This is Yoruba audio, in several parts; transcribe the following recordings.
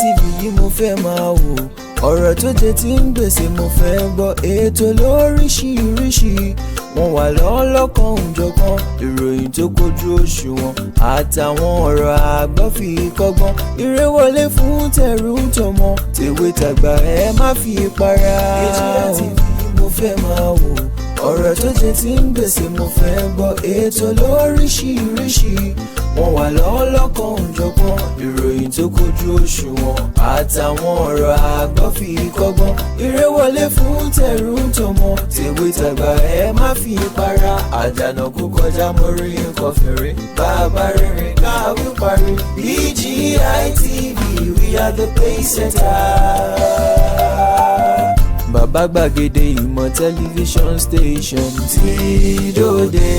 TV yìí mo fẹ́ máa wò. Ọ̀rọ̀ tó jẹ ti ń gbèsè mo fẹ́ gbọ́. Ètò lóríṣiríṣi, wọ́n wà lọ́lọ́kan òjọ̀kan. Ìròyìn tó kojú òṣùwọ̀n àtàwọn ọ̀rọ̀ àgbọ́ fi kọ́gbọ́n. Eré wọlé fún tẹ̀rù tọmọ, tèwe tàgbà, ẹ má fi para. BGI TV mo fẹ́ máa wò. Ọ̀rọ̀ tó jẹ ti ń gbèsè mo fẹ́ gbọ́. Ètò lóríṣiríṣi, wọ́n wà lọ́lọ́kan òjọ̀kan. Ìròyìn tó kojú òṣùwọ̀n àtàwọn ọ̀rọ̀ àgbọ́ fi kọ́gbọ́n. Eré wọlé fún tẹ̀rù tọmọ, tèwe tàgbà, ẹ má fi para. Àdànà kú kọjá, mo rí nǹkan fèrè. Bàbá rere káwí parí. BGI TV, we are the pace setter. Bàbá gbàgede ìmọ̀ tẹlifíṣọ̀n station tí dòde.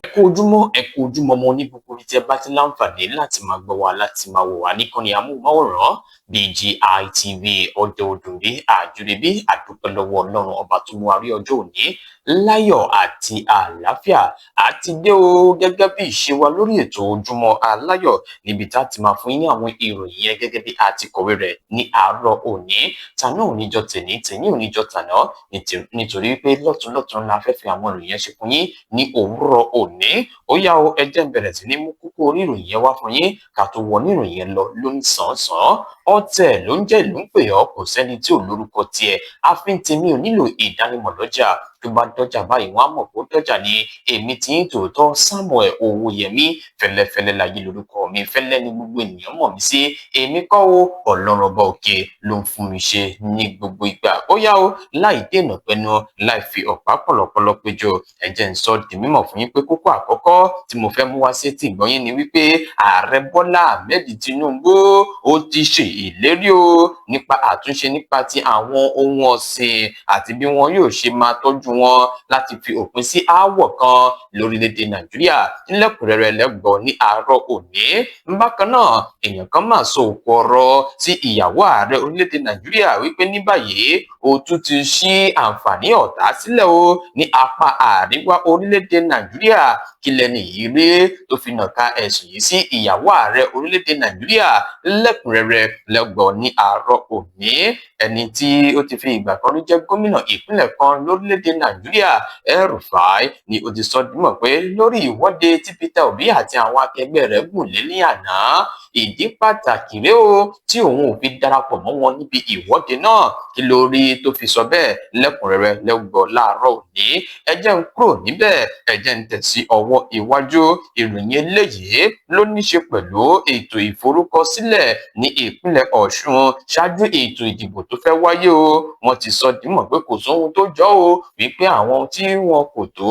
Ẹ kú ojúmọ́, ẹ kú ojúmọ́ mọ́ ní gbogbo ibi tí ẹ bá ti láǹfààní láti máa gbọ́ wa, láti máa wò wá níkànnì amóhùnmáwòrán BGI TV. Ọjọ́ òdùnbí àjùrẹ́bí, àdúpẹ́ lọ́wọ́ Ọlọ́run Ọba tó mú wa rí ọjọ́ òní láyọ̀ àti àlàáfíà. Àti dé o gẹ́gẹ́ bí ìṣe wa lórí ètò Ojúmọ́ Aláyọ̀, níbi tá a ti máa fún yín ní àwọn ìròyìn yẹn gẹ́gẹ́ bí a ti kọ̀wé rẹ̀ ní àárọ̀ òní. Tàná òníjọ tèní, tèní òníjọ tàná, nítorí pé lọ́tùnlọ́tùn la fẹ́ fi àwọn ìròyìn yẹn ṣe fún yín ní òwúrọ̀ òní. Ó yá o, ẹ jẹ́ n bẹ̀rẹ̀ sí ní mú kókó orí ìròyìn yẹn wá fún yín ká tó wọ ní ìròyìn yẹn lọ lóní sàn-án. Ọ̀tẹ̀ ló ń jẹ́ ìlú ń pè ọ́, kò sẹ́ni tí ò lórúkọ tiẹ̀. Àfin tèmi ò nílò ìdánimọ̀ lọ́jà. Tó bá dọ́jà báyìí, wọ́n á mọ̀ pé ó dọ́jà ni. Èmi tí ń tòótọ́, Samuel Owóyẹmí Fẹ́lẹ́fẹ́lẹ́ láyé lórúkọ mi. Fẹ́lẹ́ ni gbogbo ènìyàn mọ̀ mí sí. Èmi kọ́ o, Ọlọ́run Ọba òkè ló ń fún mi ṣe ní gbogbo ìgbà. Ó yá o, láì dènà pẹnu, láì fi ọ̀pá pọ̀lọpọ̀lọ péjọ, ẹ jẹ́ n sọ di mímọ̀ fún yín pé kókó àkọ́kọ́ tí mo fẹ́ mú wá sí etí ìgbọ́ yín ni wípé Ààrẹ Bọ́lá Ahmed Tinubu ó ti ṣe ìlérí o nípa àtúnṣe nípa ti àwọn ohun ọ̀sìn àti bí wọn yóò ṣe máa tọ́jú wọn láti fi òpin sí aáwọ̀ kan lórílẹ̀‐èdè Nàìjíríà. Ńlẹ́kùnrẹ́rẹ́ lẹ́gbọ̀ọ́ ní àárọ̀ òní. Bákan náà, èèyàn kan máa sọ òkú ọ̀rọ̀ sí ìyàwó ààrẹ orílẹ̀‐èdè Nàìjíríà wípé ní báyìí ó tún ti ṣí àǹfààní ọ̀tá sílẹ̀ o ní apá àríwá orílẹ̀‐èdè Nàìjíríà. Kí lẹni yìí rí tó fi nàka ẹ̀sùn yìí sí ìyàwó ààrẹ orílẹ̀‐èdè Nàìjíríà? Lẹ́kùnrẹ́rẹ́ lẹ́gbọ̀ọ́ ní àárọ̀ òní. Ẹni tí ó ti fi ìgbà kan rí jẹ́ gómìnà ìpínlẹ̀ kan lórílẹ̀‐èdè Nàìjíríà, El-Rufai, ni ó ti sọ dímọ̀ pé lórí ìwọ́de tí Peter Obi àti àwọn akẹgbẹ́ rẹ̀ gùn lé ní àná, ìdí pàtàkì rèé o tí òun ò fi darapọ̀ mọ́ wọn níbi ìwọ́de náà. Kí ló rí tó fi sọ bẹ́ẹ̀? Lẹ́kùnrẹ́rẹ́ lẹ́gbọ̀ọ́ láàárọ̀ òní. Ẹ jẹ́ n kúrò níbẹ̀, ẹ jẹ́ n tẹ̀ sí ọwọ́ iwájú. Ìròyìn eléyìí ló ní ṣe pẹ̀lú ètò ìforúkọsílẹ̀ ní ìpínlẹ̀ Ọ̀ṣun ṣáájú ètò ìdìbò tó fẹ́ wáyé o. Wọ́n ti sọ dímọ̀ pé kò sóhun tó jọ o, wípé àwọn tí wọn kò tó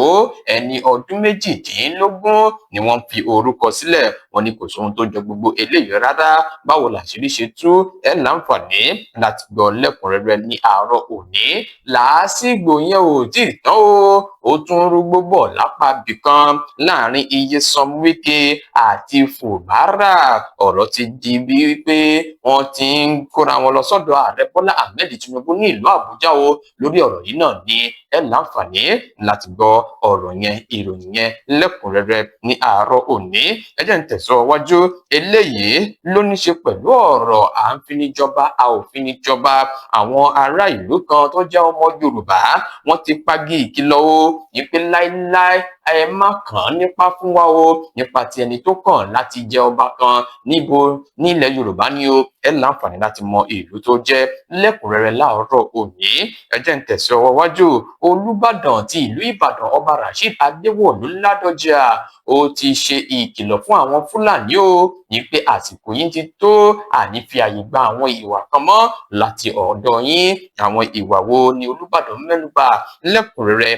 ẹni ọdún 18 ni wọ́n fi orúkọ sílẹ̀. Wọ́n ní kò sóhun tó jọ gbogbo eléyìí rárá. Báwo làṣírí ṣe tú? Ẹ láǹfààní láti gbọ́ lẹ́kùnrẹ́rẹ́ ní àárọ̀ òní. Làásìgbò yẹn ò tí ì tán o, ó tún rúgbó bọ̀ lápá bìkan láàrin Nyesom Wike àti Fubara. Ọ̀rọ̀ ti di bí wípé wọ́n ti ń kóra wọn lọ sọ́dọ̀ Ààrẹ Bọ́lá Ahmed Tinubu ní ìlú Àbújá o. Lórí ọ̀rọ̀ yìí náà ni ẹ láǹfààní láti gbọ́ ọ̀rọ̀ yẹn, ìròyìn yẹn lẹ́kùnrẹ́rẹ́ ní àárọ̀ òní. Ẹ jẹ́ n tẹ̀síwájú. Eléyìí ló ní ṣe pẹ̀lú ọ̀rọ̀ à ń finijọba, a ò finijọba. Àwọn ará ìlú kan tó jẹ́ ọmọ Yorùbá, wọ́n ti pagi ìkìlọ̀ o wípé láéláé, ẹ má kàn án nípa fún wa o, nípa ti ẹni tó kàn láti jẹ ọba kan níbo nílẹ̀ Yorùbá ni o. Ẹ láǹfààní láti mọ ìlú tó jẹ́ lẹ́kùnrẹ́rẹ́ láàárọ̀ òní. Ẹ jẹ́ n tẹ̀síwájú wájú. Olùbàdàn ti ìlú Ìbàdàn, Ọba Rasheed Adéwọ̀lú Ládọjà, ó ti ṣe ìkìlọ̀ fún àwọn Fúlàní o ní pé àsìkò yín ti tó, àní fi àyè gba àwọn ìwà kan mọ́ láti ọ̀dọ̀ yín. Àwọn ìwà wo ni Olùbàdàn mẹ́nubà? Lẹ́kùnrẹ́rẹ́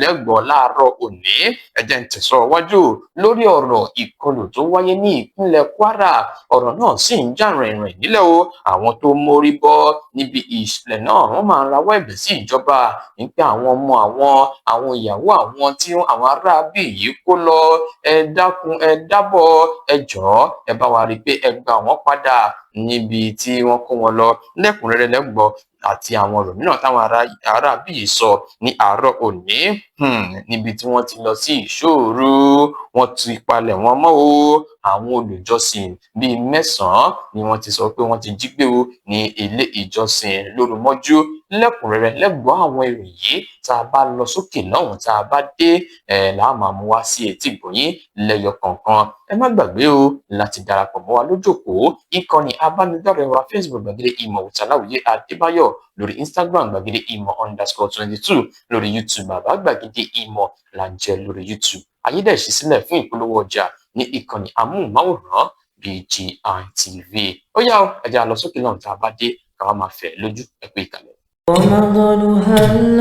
lẹ́gbọ̀ọ́ láàárọ̀ òní. Ẹ jẹ́ n tẹ̀síwájú lórí ọ̀rọ̀ ìkọlù tó wáyé ní ìpínlẹ̀ Kwara. Ọ̀rọ̀ náà sì ń jà rìnrìn nílẹ̀ o. Àwọn tó mórí bọ́ níbi ìṣẹ̀lẹ̀ náà, wọ́n máa ń rawọ́ ẹ̀bẹ̀ sí ìjọba nípa àwọn ọmọ àwọn, àwọn ìyàwó àwọn tí àwọn aráabí yìí kó lọ. Ẹ dákun, ẹ dábọ̀, ẹ jọ̀ọ́, ẹ bá wa rí i pé ẹ gbà wọ́n padà. Níbi tí wọ́n kó wọn lọ, lẹ́kùnrẹ́rẹ́ lẹ́gbọ́ àti àwọn ọ̀rọ̀ mìíràn táwọn ará bíi sọ ní àárọ̀ òní. Níbi tí wọ́n ti lọ sí ìṣòro, wọ́n ti palẹ̀ wọn mọ́ o. Àwọn olùjọsìn bíi 9 ni wọ́n ti sọ pé wọ́n ti jí gbé o ní ilé ìjọsìn lóru mọ́jú. Lẹ́kùnrẹ́rẹ́ lẹ́gbọ́ àwọn ìròyìn yìí. Tá a bá lọ sókè lọ́hùn, tá a bá dé ẹ̀ là á máa mú wá sí etí ìgbọ̀nyín lẹ́yọ kọ̀ọ̀kan. Ẹ má gbàgbé o láti darapọ̀ mọ́ wa lójókòó ìkànnì abánidọ́rẹ̀ẹ́ wa Facebook, Gbàgede Ìmọ̀ with Aláwìyé Adébáyọ̀, lórí Instagram, gbàgede ìmọ̀_22, lórí YouTube, Bàbá Gbàgede Ìmọ̀ là ń jẹ́ lórí YouTube. Ayé dẹ̀ ṣí sílẹ̀ fún ìpolówó ọjà ní ìkànnì amóhùnmáwòrán BGI TV. Ó yá o, ẹ jẹ́ á lọ sókè náà. Tá a bá dé, ká wá máa fẹ̀ lójú. Ẹ pé ìkàlẹ̀. رمضان هل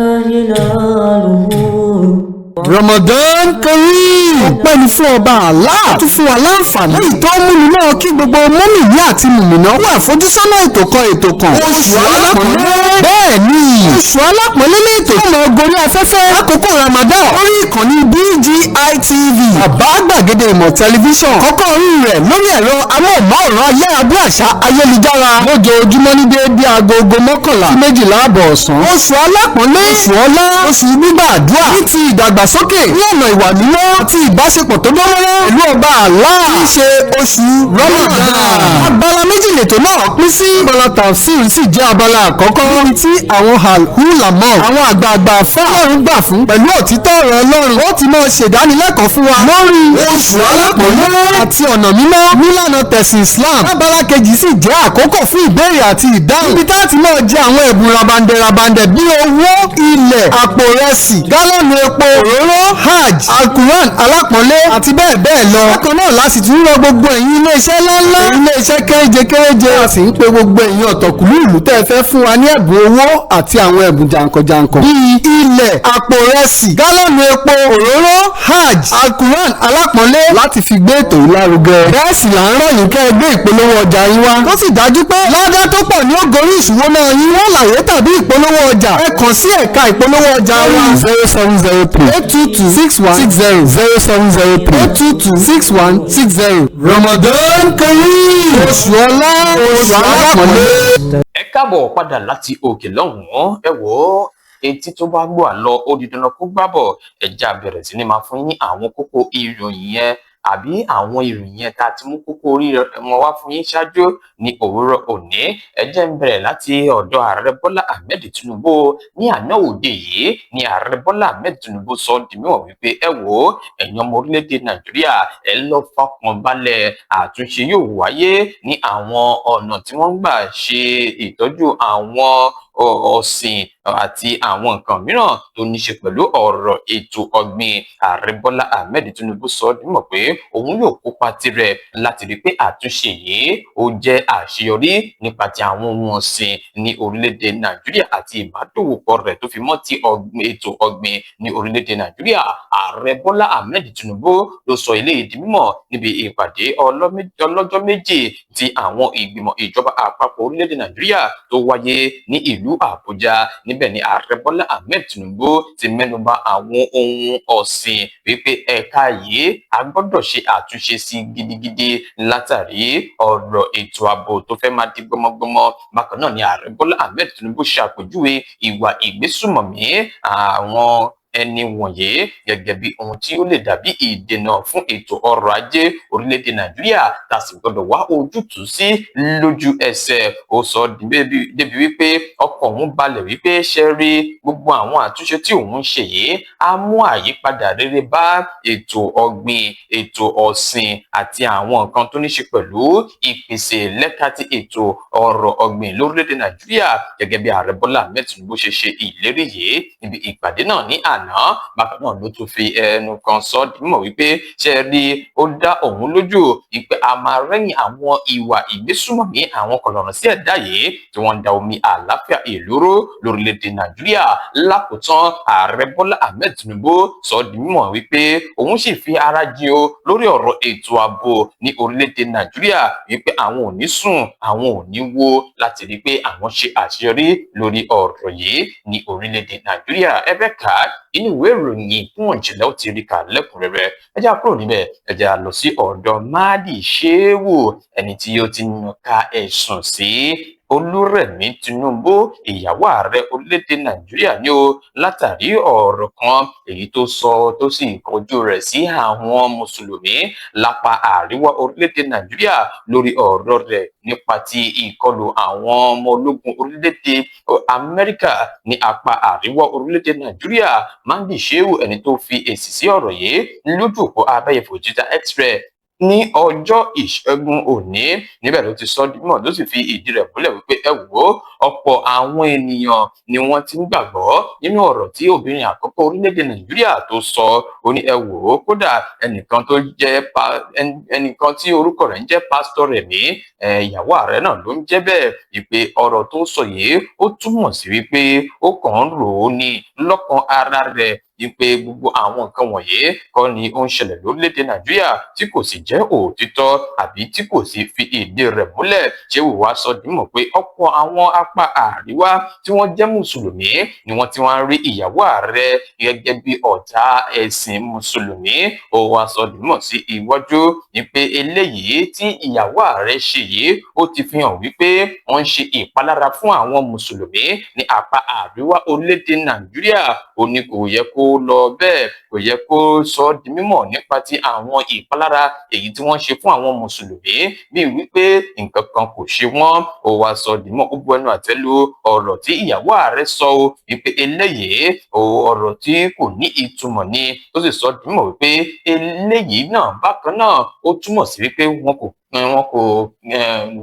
هلاله. Ramadan Kareem. Ọpẹ́ ni fún Ọba Allah tó fún wa láǹfààní lẹ́yìn tó ń múni náà kí gbogbo mọ́mìnì àti mùmìnà wà àfojúsọ́nà ètò kan, ètò kan, Oṣù Alápọ̀nlé. Bẹ́ẹ̀ ni, Oṣù Alápọ̀nlé ní ètò tó máa gorí afẹ́fẹ́ lákòókò Ramadan lórí ìkànnì BGI TV, Bàbá Gbàgede Ìmọ̀ Tẹlifíṣàn. Kọ́kọ́ orí rẹ̀ lórí ẹ̀rọ amóhùnmáwòrán ayárabíàṣá ayélujára lójoojúmọ́ ní déédéé agogo 11 sí 12 àbọ̀ ọ̀sán. Oṣù Alápọ̀nlé, oṣù ọlá, oṣù gbígbà àdúrà ní ti ìdàgbàsókè ní ọ̀nà ìwà mímọ́ àti ìbáṣepọ̀ tó dánmọ́rán pẹ̀lú Ọba Allah tí í ṣe oṣù Ramadan. Abala méjì lètò náà pín sí. Abala tafsir sì jẹ́ abala àkọ́kọ́, níbi tí àwọn al-ulama, àwọn àgbààgbà àfáà Ọlọ́run gbà fún pẹ̀lú òtítọ́ ọ̀rọ̀ Ọlọ́run, ó ti máa ṣèdánilẹ́kọ̀ọ́ fún wa lórí oṣù alápọ̀nlé àti ọ̀nà mímọ́ nílànà tẹ̀sìn Islam. Abala kejì sì jẹ́ àkókò fún ìbéèrè àti ìdáhùn, níbi tá a ti máa jẹ àwọn ẹ̀bùn rabandẹ̀ rabandẹ̀ bíi owó ilẹ̀, àpò rẹsì, gálọ́ọ̀nù epo, òróró, hajj, Alquran alápọ̀nlé àti bẹ́ẹ̀ bẹ́ẹ̀ lọ. Bákan náà la sì tún rọ gbogbo ẹ̀yin iléeṣẹ́ ńláńlá, iléeṣẹ́ kéréje kéréje, a sì ń pe gbogbo ẹ̀yin ọ̀tọ̀kùlú ìlú tẹ́ ẹ fẹ́ fún wa ní ẹ̀bùn owó àti àwọn ẹ̀bùn jàǹkànjàǹkàn bíi ilẹ̀, àpò rẹsì, gálọ́ọ̀nù epo, òróró, hajj, Alquran alápọ̀nlé láti fi gbé ètò yìí lárugẹ. Bẹ́ẹ̀ sì là ń rọ̀ yín kẹ́ ẹ gbé ìpolówó ọjà yín wá, tó sì dájú pé ládá tó pọ̀ ní ó gorí ìṣòwò náà yín. Wọ́n làyé tàbí ìpolówó ọjà, ẹ kàn sí ẹ̀ka ìpolówó ọjà wa: 07038226160, 07038226160. Ramadan Kareem, oṣù ọlá, oṣù alápọ̀nlé. Ẹ káàbọ̀ padà láti òkè lọ́hùn-ún. Ẹ wò ó, etí tó bá gbọ́ àlọ, ó di dandan kó gbábọ̀. Ẹ jẹ́ á bẹ̀rẹ̀ sí ní máa fún yín ní àwọn kókó ìròyìn yẹn àbí àwọn ìròyìn yẹn tá a ti mú kókó orí wọn wá fún yín ṣáájú ní òwúrọ̀ òní. Ẹ jẹ́ ń bẹ̀rẹ̀ láti ọ̀dọ̀ Ààrẹ Bọ́lá Ahmed Tinubu. Ní àná òde yìí ní Ààrẹ Bọ́lá Ahmed Tinubu sọ di mímọ̀ wípé, ẹ wò ó, ẹ̀yin ọmọ orílẹ̀-èdè Nàìjíríà, ẹ lọ fọkàn balẹ̀, àtúnṣe yóò wáyé ní àwọn ọ̀nà tí wọ́n ń gbà ṣe ìtọ́jú àwọn ọ̀sìn àti àwọn nǹkan mìíràn tó ní ṣe pẹ̀lú ọ̀rọ̀ ètò ọ̀gbìn. Ààrẹ Bọ́lá Ahmed Tinubu sọ ọ́ dímọ̀ pé òun yóò kópa tirẹ̀ láti rí i pé àtúnṣe yìí ó jẹ́ àṣeyọrí nípa ti àwọn ohun ọ̀sìn ní orílẹ̀-èdè Nàìjíríà àti ìbádòwòpọ̀ rẹ̀ tó fi mọ́ ti ètò ọ̀gbìn ní orílẹ̀-èdè Nàìjíríà. Ààrẹ Bọ́lá Ahmed Tinubu ló sọ eléyìí di mímọ̀ níbi ìpàdé ọlọ́jọ́ 2 ti àwọn ìgbìmọ̀ ìjọba àpapọ̀ orílẹ̀-èdè Nàìjíríà tó wáyé ní ìlú Àbújá. Níbẹ̀ ni Ààrẹ Bọ́lá Ahmed Tinubu ti mẹ́nuba àwọn ohun ọ̀sìn wípé ẹ̀ka yìí, a gbọ́dọ̀ ṣe àtúnṣe sí gidigidi látàrí ọ̀rọ̀ ètò ààbò tó fẹ́ máa di gbọmọgbọmọ. Bákan náà ni Ààrẹ Bọ́lá Ahmed Tinubu ṣàpèjúwe ìwà ìgbésùmọ̀mí àwọn ẹni wọ̀nyí gẹ́gẹ́ bí ohun tí ó lè dàbí ìdènà fún ètò ọrọ̀ ajé orílẹ̀-èdè Nàìjíríà, tá a sì gbọ́dọ̀ wá ojútùú sí lójú ẹsẹ̀. Ó sọ débi wípé ọkàn òun balẹ̀ wípé ṣe rí gbogbo àwọn àtúnṣe tí òun ń ṣe yìí á mú àyípadà rere bá ètò ọ̀gbìn, ètò ọ̀sìn àti àwọn nǹkan tó ní ṣe pẹ̀lú ìpèsè lẹ́ka ti ètò ọrọ̀ ọ̀gbìn lórílẹ̀-èdè Nàìjíríà, gẹ́gẹ́ bí Ààrẹ Bọ́lá Ahmed Tinubu ṣe ṣe ìlérí yìí níbi ìpàdé náà ní àná. Bákan náà ló tún fi ẹnu kan sọ di mímọ̀ wípé ṣe rí, ó dá òun lójú wípé a máa rẹ́yìn àwọn ìwà ìgbésùmọ̀mí àwọn kọlọ̀rọ̀ sí ẹ̀dá yìí tí wọ́n ń da omi àlàáfíà ìlú rú lórílẹ̀-èdè Nàìjíríà. Lákòótán, Ààrẹ Bọ́lá Ahmed Tinubu sọ di mímọ̀ wípé òun sì fi ara jìn o lórí ọ̀rọ̀ ètò ààbò ní orílẹ̀-èdè Nàìjíríà, wípé àwọn ò ní sùn, àwọn ò ní wo láti rí i pé àwọn ṣe àṣeyọrí lórí ọ̀rọ̀ yìí ní orílẹ̀-èdè Nàìjíríà. Ẹ fẹ́ kà á. Inú ìwé ìròyìn Punch lẹ́ ó ti rí kà lẹ́kùnrẹ́rẹ́. Ẹ jẹ́ á kúrò níbẹ̀, ẹ jẹ́ á lọ sí ọ̀dọ̀ Mahdi Shehu, ẹni tí ó ti nàka ẹ̀sùn sí Olúrẹ̀mí Tinubu, ìyàwó ààrẹ orílẹ̀-èdè Nàìjíríà ní o, látàrí ọ̀rọ̀ kan èyí tó sọ tó sì kọjú rẹ̀ sí àwọn mùsùlùmí lápá àríwá orílẹ̀-èdè Nàìjíríà lórí ọ̀rọ̀ rẹ̀ nípa ti ìkọlù àwọn ọmọ ológun orílẹ̀-èdè Amẹ́ríkà ní apá àríwá orílẹ̀-èdè Nàìjíríà. Mahdi Shehu, ẹni tó fi èsì sí ọ̀rọ̀ yìí lójú òpó abẹ́yẹfò Twitter X rẹ̀ ní ọjọ́ Ìṣẹ́gun òní, níbẹ̀ ló ti sọ dímọ̀ ló sì fi ìdí rẹ̀ múlẹ̀ wípé, ẹ wò ó, ọ̀pọ̀ àwọn ènìyàn ni wọ́n ti ń gbàgbọ́ nínú ọ̀rọ̀ tí obìnrin àkọ́kọ́ orílẹ̀-èdè Nàìjíríà tó sọ. Ó ní, ẹ wò ó, kódà ẹnìkan tó jẹ́ ẹnìkan tí orúkọ rẹ̀ ń jẹ́ Pásítọ̀ Rẹ̀mí, ìyàwó ààrẹ náà ló ń jẹ́ bẹ́ẹ̀, wípé ọ̀rọ̀ tó sọ yìí, ó túmọ̀ sí wípé ó kàn ń rò ó ní lọ́kàn ara rẹ̀ wípé gbogbo àwọn nǹkan wọ̀nyí kọ́ ni ó ń ṣẹlẹ̀ lórílẹ̀‐èdè Nàìjíríà, tí kò sì jẹ́ òtítọ́ àbí tí kò sì fi ìdí rẹ̀ múlẹ̀. Ṣé wò wá sọ dímọ̀ pé ọ̀pọ̀ àwọn apá àríwá tí wọ́n jẹ́ mùsùlùmí ni wọ́n ti wá ń rí ìyàwó ààrẹ gẹ́gẹ́ bí ọ̀tá ẹ̀sìn mùsùlùmí. Ó wá sọ dímọ̀ sí iwájú ní pé eléyìí tí ìyàwó ààrẹ ṣe yìí, ó ti fi hàn wípé wọ́n ń ṣe ìpalára fún àwọn mùsùlùmí ní apá àríwá orílẹ̀-èdè Nàìjíríà. Ó ní kò yẹ kó lọ bẹ́ẹ̀, kò yẹ kó sọ ọ́ di mímọ̀ nípa ti àwọn ìpalára èyí tí wọ́n ṣe fún àwọn mùsùlùmí bíi wípé nǹkan kan kò ṣe wọ́n. Ó wá sọ di mọ́, ó bu ẹnu àtẹ́ lu ọ̀rọ̀ tí ìyàwó ààrẹ sọ o, wípé eléyìí ọ̀rọ̀ tí kò ní ìtumọ̀ ni. Ó sì sọ di mímọ̀ wípé eléyìí náà bákan náà, ó túmọ̀ sí wípé wọn kò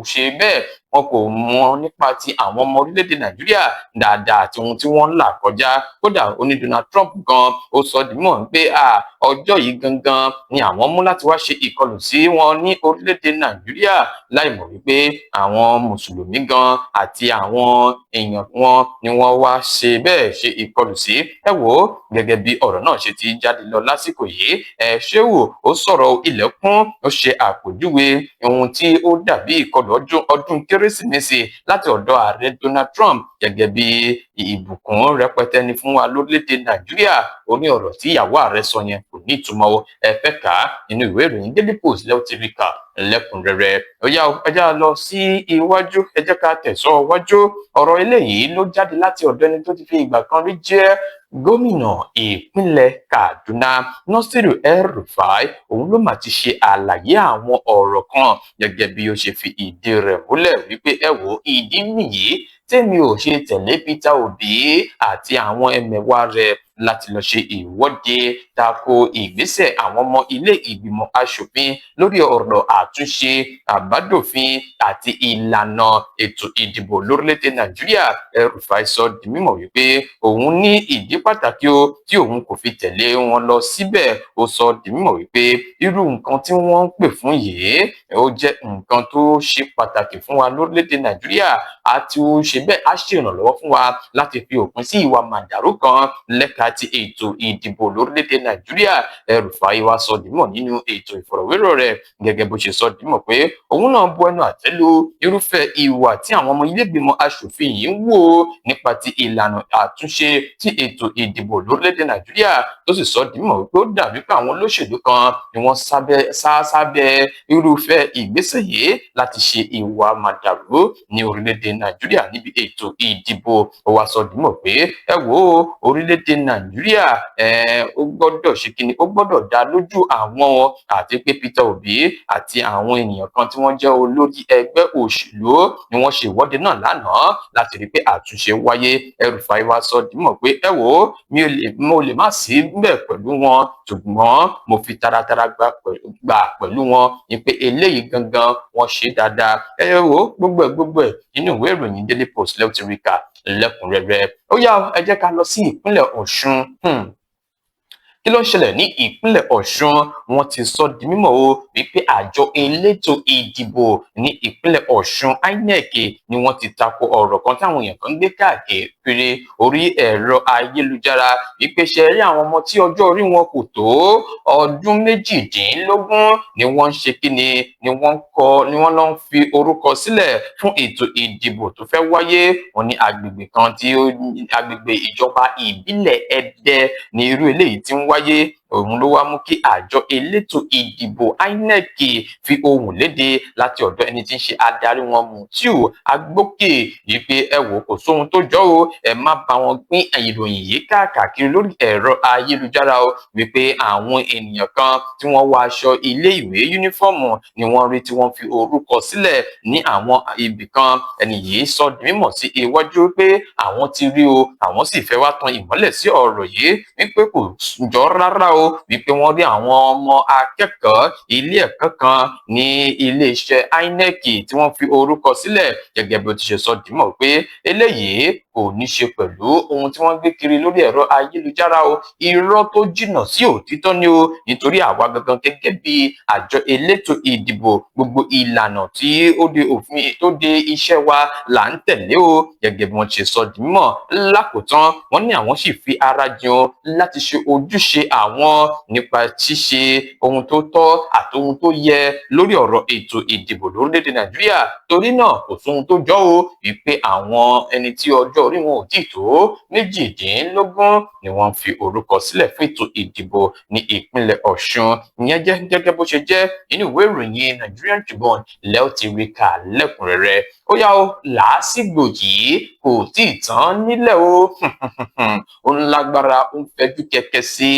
ṣe bẹ́ẹ̀, wọn kò mọ nípa ti àwọn ọmọ orílẹ̀-èdè Nàìjíríà dáadáa àti ohun tí wọ́n ń là kọjá. Kódà, ó ní Donald Trump gan, ó sọ di mímọ̀ pé ọjọ́ yìí gangan ni àwọn mú láti wá ṣe ìkọlù sí wọn ní orílẹ̀-èdè Nàìjíríà, láì mọ̀ wípé àwọn mùsùlùmí gan àti àwọn èèyàn wọn ni wọ́n wá ṣe bẹ́ẹ̀ ṣe ìkọlù sí. Ẹ wò ó, gẹ́gẹ́ bí ọ̀rọ̀ náà ṣe ti jáde lọ lásìkò yìí, ẹ Ṣéwù ó sọ̀rọ̀ ilẹ̀kùn, ó ṣe àpèjúwe ohun tí ó dàbí ìkọlù ọdún Kérésìmesì láti ọ̀dọ̀ ààrẹ Donald Trump gẹ́gẹ́ bí ìbùkún rẹpẹtẹ ni fún wa lórílẹ̀‐èdè Nàìjíríà. Ó ní ọ̀rọ̀ tí ìyàwó ààrẹ sọ yẹn kò ní ìtumọ̀ o. Ẹ fẹ́ kà á nínú ìwé ìròyìn Daily Post lẹ́wọ́ ti rí kà lẹ́kùnrẹ́rẹ́. Ó yá, ẹ já lọ sí iwájú, ẹ jẹ́ ká tẹ̀sọ́ iwájú. Ọ̀rọ̀ eléyìí ló jáde láti ọ̀dọ̀ ẹni tó ti fi ìgbà kan rí jẹ́ gómìnà ìpínlẹ̀ Kaduna, Nasiru El-Rufai. Òun ló mà ti ṣe àlàyé àwọn ọ̀rọ̀ kan gẹ́gẹ́ bí ó ṣe fi ìdí rẹ̀ múlẹ̀ wípé, ẹ wò, ìdí nìyí tèmi ò ṣe tẹ̀lé Peter Obi àti àwọn ẹmẹ̀wà rẹ̀ láti lọ ṣe ìwọ́de tako ìgbésẹ̀ àwọn ọmọ ilé ìgbìmọ̀ aṣòfin lórí ọ̀rọ̀ àtúnṣe àbádòfin àti ìlànà ètò ìdìbò lórílẹ̀‐èdè Nàìjíríà. El-Rufai sọ di mímọ̀ wípé òun ní ìdí pàtàkì o tí òun kò fi tẹ̀lé wọn lọ síbẹ̀. Ó sọ di mímọ̀ wípé irú nǹkan tí wọ́n ń pè fún yìí, ó jẹ́ nǹkan tó ṣe pàtàkì fún wa lórílẹ̀‐èdè Nàìjíríà, àti ó ṣe bẹ́ẹ̀ á ṣèrànlọ́wọ́ fún wa láti fi òpin sí ìwà màdàrú kan lẹ́ka ti ètò ìdìbò lórílẹ̀‐èdè Nàìjíríà. El-Rufai wá sọ dímọ̀ nínú ètò ìfọ̀rọ̀wérọ̀ rẹ̀ gẹ́gẹ́ bó ṣe sọ dímọ̀ pé òun náà bu ẹnu àtẹ́ lu irúfẹ́ ìwà tí àwọn ọmọ ilé-ìgbìmọ̀ aṣòfin yìí ń wò nípa ti ìlànà àtúnṣe ti ètò ìdìbò lórílẹ̀‐èdè Nàìjíríà, tó sì sọ dímọ̀ wípé ó dàbí pé àwọn olóṣèlú kan ni wọ́n sá sábẹ́ irúfẹ́ ìgbésẹ̀ yìí láti ṣe ìwà màdàrú ní orílẹ̀-èdè Nàìjíríà níbi ètò ìdìbò. Ó wá sọ dímọ̀ pé, ẹ wò ó, orílẹ̀-èdè Nàìjíríà, ó gbọ́dọ̀ ṣe kíni, ó gbọ́dọ̀ dá lójú àwọn, àti pé Peter Obi àti àwọn ènìyàn kan tí wọ́n jẹ́ olórí ẹgbẹ́ òṣèlú ni wọ́n ṣe ìwọ́de náà lánàá láti rí pé àtúnṣe wáyé. El-Rufai wá sọ dímọ̀ pé, ẹ wò ó, mi ò lè mo lè má sí bẹ́ẹ̀ pẹ̀lú wọn, ṣùgbọ́n mo fi taratara gbà pẹ̀lú wọn ní pé eléyìí gangan, wọ́n ṣe dáadáa. Ẹ wò ó, gbogbo ẹ̀ nínú ìwé ìròyìn Daily Post lẹ́wọ̀n ti rí kà lẹ́kùnrẹ́rẹ́. Ó yá, ẹ jẹ́ ká lọ sí ìpínlẹ̀ Ọ̀ṣun. Kí ló ń ṣẹlẹ̀ ní ìpínlẹ̀ Ọ̀ṣun? Wọ́n ti sọ di mímọ̀ o wípé àjọ elétò ìdìbò ní ìpínlẹ̀ Ọ̀ṣun INEC ni wọ́n ti tako ọ̀rọ̀ kan táwọn èèyàn kan ń gbé káàkiri orí ẹ̀rọ ayélujára wípé ṣe rí àwọn ọmọ tí ọjọ́ orí wọn kò tó ọdún 18 ni wọ́n ń ṣe kíni, ni wọ́n ń kọ, ni wọ́n lọ ń fi orúkọ sílẹ̀ fún ètò ìdìbò tó fẹ́ wáyé. Wọ́n ní agbègbè kan tí ó agbègbè ìjọba ìbílẹ̀ Ẹdẹ ní irú eléyìí tí ń wáyé. Òun ló wá mú kí àjọ elétò ìdìbò INEC fi ohùn léde láti ọ̀dọ̀ ẹni tí ń ṣe adarí wọn, Mutiu Agbókè, wípé ẹ wò, kò sóhun tó jọ o, ẹ má bá wọn pín ìròyìn yìí káàkiri lórí ẹ̀rọ ayélujára o, wípé àwọn ènìyàn kan tí wọ́n wọ aṣọ ilé ìwé yúnífọ́ọ̀mù ni wọ́n rí tí wọ́n fi orúkọ sílẹ̀ ní àwọn ibì kan. Ẹni yìí sọ di mímọ̀ sí iwájú pé àwọn ti rí o, àwọn sì fẹ́ wá tan ìmọ́lẹ̀ sí ọ̀rọ̀ yìí wípé kò jọ rárá o, wípé wọ́n rí àwọn ọmọ akẹ́kọ̀ọ́ ilé ẹ̀kọ́ kan ní iléeṣẹ́ INEC tí wọ́n fi orúkọ sílẹ̀. Gẹ́gẹ́ bí ó ti ṣe sọ dìímọ̀ pé eléyìí kò ní ṣe pẹ̀lú ohun tí wọ́n gbé kiri lórí ẹ̀rọ ayélujára o, irọ́ tó jìnnà sí òtítọ́ ni o, nítorí àwa gangan gẹ́gẹ́ bí àjọ elétò ìdìbò, gbogbo ìlànà tí ó de òfin tó de iṣẹ́ wa là ń tẹ̀lé o. Gẹ́gẹ́ bí wọ́n ṣe sọ dìímọ̀ lákòótán, wọ́n ní àwọn sì fi ara jìn láti ṣe ojúṣe àwọn nípa ṣíṣe ohun tó tọ́ àti ohun tó yẹ lórí ọ̀rọ̀ ètò ìdìbò lórílẹ̀‐èdè Nàìjíríà. Torí náà, kò sóhun tó jọ o wípé àwọn ẹni tí ọjọ́ orí wọn ò tí tó 18 ni wọ́n fi orúkọ sílẹ̀ fún ètò ìdìbò ní ìpínlẹ̀ Ọ̀ṣun. Ìyẹn jẹ́ gẹ́gẹ́ bó ṣe jẹ́. Inú ìwé ìròyìn Nigerian Tribune lẹ́ ó ti rí kà lẹ́kùnrẹ́rẹ́. Ó yá o, làásìgbò yìí kò tí ì tán nílẹ̀ o, ó ń lágbára, ó ń fẹjú kẹ̀kẹ́ sí.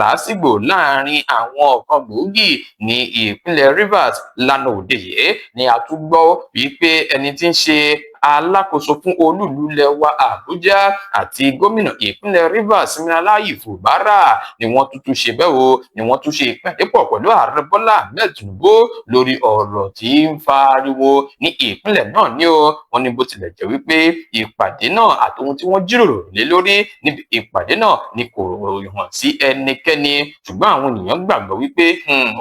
Làásìgbò láàrin àwọn ọ̀kan gbòógì ní ìpínlẹ̀ Rivers lánàá òde yìí ni a tún gbọ́ wípé ẹni tí ń ṣe alákòóso fún olúùlú ilẹ̀ wa Àbújá àti gómìnà ìpínlẹ̀ Rivers, Siminalayi Fubara, ni wọ́n tuntun ṣe bẹ́ẹ̀ o, ni wọ́n tún ṣe ìpàdé pọ̀ pẹ̀lú ààrẹ Bọ́lá Ahmed Tinubu lórí ọ̀rọ̀ tí ń fariwo ní ìpínlẹ̀ náà ní o. Wọ́n ní bó tilẹ̀ jẹ́ wípé ìpàdé náà àti ohun tí wọ́n jíròrò lé lórí níbi ìpàdé náà ni kò hàn sí ẹnikẹ́ni, ṣùgbọ́n àwọn ènìyàn gbàgbọ́ wípé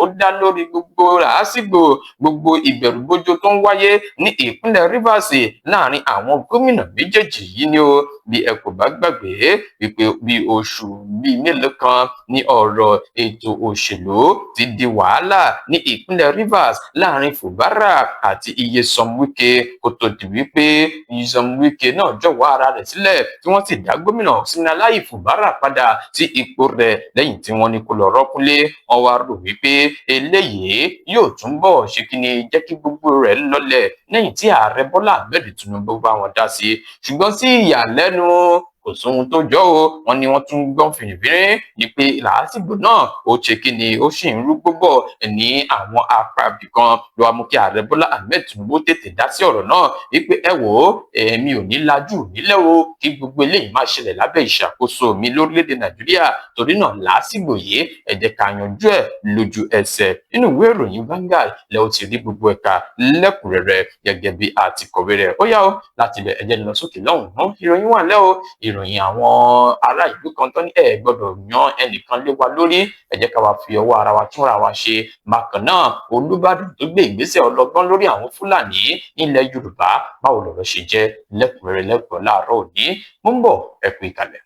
ó dá lórí gbogbo làásìgbò, gbogbo ìbẹ̀rùbojo tó ń wáyé ní ìpínlẹ̀ Rivers láàrin àwọn gómìnà méjèèjì yìí ni o. Bí ẹ kò bá gbàgbé wípé bí oṣù bíi mélòó kan ní ọ̀rọ̀ ètò òṣèlú ti di wàhálà ní ìpínlẹ̀ Rivers láàrin Fubara àti Nyesom Wike, kó tó di wípé Nyesom Wike náà jọ̀wọ́ ara rẹ̀ sílẹ̀ tí wọ́n sì dá gómìnà Siminalayi Fubara padà sí ipò rẹ̀ lẹ́yìn tí wọ́n ní kó lọ rọ́kúnlé. Wọ́n wá rò wípé eléyìí yóò túnbọ̀ ṣe kí ni, jẹ́ kí gbogbo rẹ̀ lọlẹ̀ lẹ́yìn tí ààrẹ Bọ́lá Ahmed Tinubu bá wọn dá sí, ṣùgbọ́n sí ìyàlẹ́nu, kò sóhun tó jọ o. Wọ́n ní wọ́n tún gbọ́n fìrìfìrì ní pé làásìgbò náà ó ṣe kí ni, ó sì ń rúgbó bọ̀ ní àwọn apá ibìkan, ló wá mú kí ààrẹ Bọ́lá Ahmed Tinubu tètè dá sí ọ̀rọ̀ náà wípé ẹ wò ó, èmi ò ní lajú nílẹ̀ o kí gbogbo eléyìí máa ṣẹlẹ̀ lábẹ́ ìṣàkóso mi lórílẹ̀‐èdè Nàìjíríà. Torí náà, làásìgbò yìí, ẹ jẹ́ ká yanjú ẹ̀ lójú ẹsẹ̀. Nínú ìwé ìròyìn Vanguard lẹ ó ti rí gbogbo ẹ̀ka lẹ́kùnrẹ́rẹ́ gẹ́gẹ́ bí a ti kọ̀wé rẹ̀. Ó yá o, láti ibẹ̀, ẹ jẹ́ lọ sókè lọ́hùn-ún. Ìròyìn wà lẹ́ o, ìròyìn àwọn ará ìlú kan tó ní ẹ gbọ́dọ̀ yan ẹnìkan lé wa lórí, ẹ jẹ́ ká wá fi ọwọ́ ara wa túnra wa ṣe. Bákan náà, Olúbàdàn tó gbé ìgbésẹ̀ ọlọ́gbọ́n lórí àwọn Fúlàní nílẹ̀ Yorùbá, báwo lọ̀rọ̀ ṣe jẹ́ lẹ́kùnrẹ́rẹ́ lẹ́kùn láàárọ̀ òní. Mo ń bọ̀, ẹ kú ìkàlẹ̀.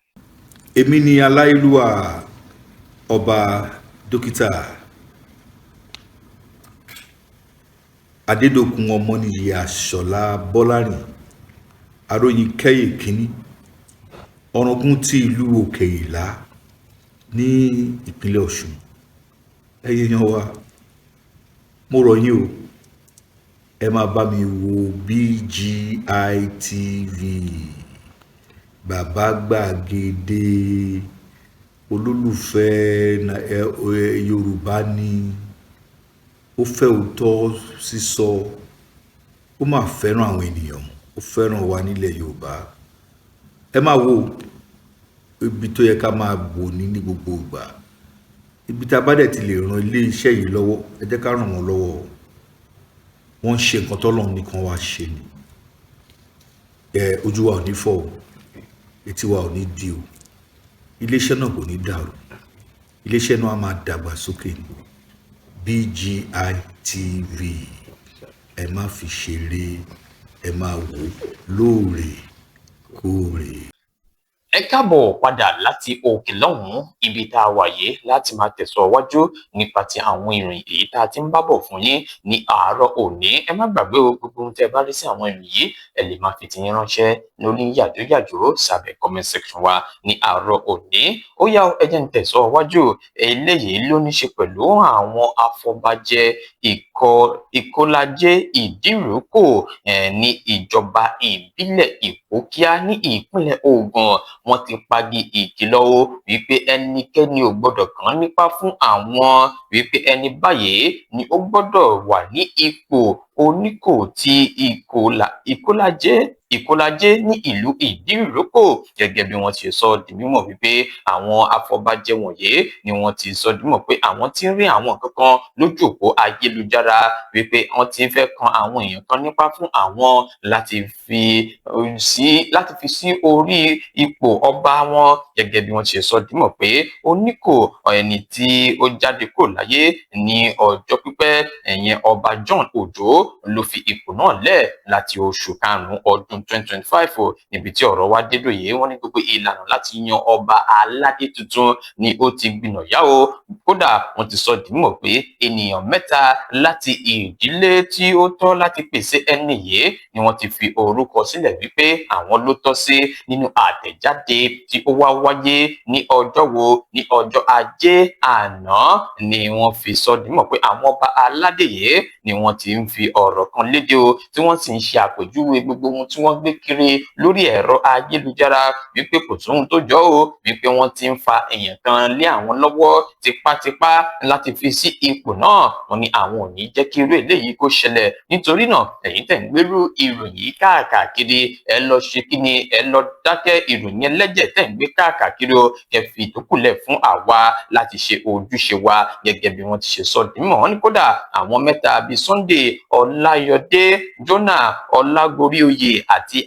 Èmi ni aláyélúwà ọba dókítà Adédọ̀kun Ọmọnìyí Àṣọlá Bọ́lárìn Aróyinkẹ́yè kínní, ọ̀ràngún ti ìlú Òkè Ìlá ní ìpínlẹ̀ Ọ̀ṣun. Ẹ̀yin èèyàn wa, mo rọ̀ yín o, ẹ máa bá mi wo BGI TV, bàbá gbàgede olólùfẹ́ Yorùbá ni ó fẹ́ òótọ́ sísọ, ó máa fẹ́ràn àwọn ènìyàn, ó fẹ́ràn wa nílẹ̀ Yorùbá. Ẹ máa wo ibi tó yẹ ká máa wò ní gbogbo ìgbà. Ibi tá a bá dẹ̀ ti lè ran ilé iṣẹ́ yìí lọ́wọ́, ẹ jẹ́ ká ràn wọ́n lọ́wọ́. Wọ́n ń ṣe nǹkan tọ́lọ́run nìkan wá ṣe ni. Ẹ ojú wa ò ní fọ́ o, etí wa ò ní di o, iléeṣẹ́ náà kò ní dàrú. Iléeṣẹ́ náà á máa dàgbà sókè ní. BGI TV, ẹ má fi ṣeré, ẹ máa wò ó lóòrèkóòrè. Ẹ káàbọ̀ padà láti òkè lọ́hùn-ún, ibi tá a wà yìí láti máa tẹ̀síwájú nípa ti àwọn ìròyìn èyí tá a ti ń bá bọ̀ fún yín ní àárọ̀ òní. Ẹ má gbàgbé o, gbogbo ohun tẹ́ ẹ bá rí sí àwọn ìròyìn yìí, ẹ lè máa fi tiyín ránṣẹ́ lórí yàjóyàjó sábẹ́ comment section wa ní àárọ̀ òní. Ó yá o, ẹ jẹ́ n tẹ̀síwájú. Eléyìí ló ní ṣe pẹ̀lú àwọn afọbajẹ Ìkọ́lajé Ìdíròkò ní ìjọba ìbílẹ̀ Ìpókíà ní ìpínlẹ̀ Ògùn. Wọ́n ti pagi ìkìlọ̀ o wípé ẹnikẹ́ni ò gbọ́dọ̀ kàn nípa fún àwọn, wípé ẹni báyìí ni ó gbọ́dọ̀ wà ní ipò oníkò ti Ìkọ́lajé ní ìlú Ìdíròkò, gẹ́gẹ́ bí wọ́n ti sọ di mímọ̀ wípé àwọn afọbajẹ wọ̀nyí ni wọ́n ti sọ di mímọ̀ pé àwọn ti ń rí àwọn kankan lójú òpó ayélujára wípé wọ́n ti ń fẹ́ kan àwọn èèyàn kan nípa fún àwọn láti fi sí orí ipò ọba wọn, gẹ́gẹ́ bí wọ́n ti sọ di mímọ̀ pé oníkò ẹni tí ó jáde kúrò láyé ní ọjọ́ pípẹ́, ẹ̀yẹn Ọba John Òjó, ló fi ipò náà lẹ̀ láti oṣù karùn-ún ọdún 2025. Níbi tí ọ̀rọ̀ wá dé lóye, wọ́n ní gbogbo ìlànà láti yan ọba aládé tuntun ni ó ti gbìnàyà o. Kódà wọ́n ti sọ di mímọ̀ pé ènìyàn mẹ́ta láti ìdílé tí ó tọ́ láti pèsè ẹni yìí ni wọ́n ti fi orúkọ sílẹ̀ wípé àwọn ló tọ́ sí. Nínú àtẹ̀jáde tí ó wá wáyé ní ọjọ́ wo, ní ọjọ́ Ajé àná, ni wọ́n fi sọ di mímọ̀ pé àwọn ọba aládé yìí ni wọ́n ti ń fi ọ̀rọ̀ kan léde o, tí wọ́n sì ń ṣe àpèjúwe gbogbo ohun tí wọ́n gbé kiri lórí ẹ̀rọ ayélujára wípé kò sóhun tó jọ o, wípé wọ́n ti ń fa èèyàn kan lé àwọn lọ́wọ́ tipátipá láti fi sí ipò náà. Wọ́n ní àwọn ò ní jẹ́ kí irú eléyìí kó ṣẹlẹ̀. Nítorí náà, ẹ̀yin tẹ̀ ń gbérú ìròyìn yìí káàkiri, ẹ lọ ṣe kí ni, ẹ lọ dákẹ́ ìròyìn ẹlẹ́jẹ̀ tẹ̀ ń gbé káàkiri o, kẹ́ fi ìtókùlẹ̀ fún àwa láti ṣe ojúṣe wa, gẹ́gẹ́ bí wọ́n ti ṣe sọ dímọ̀. Wọ́n ní kódà àwọn mẹ́ta bíi Sunday Ọláyọdé, Jonah Ọlágoríoyè àti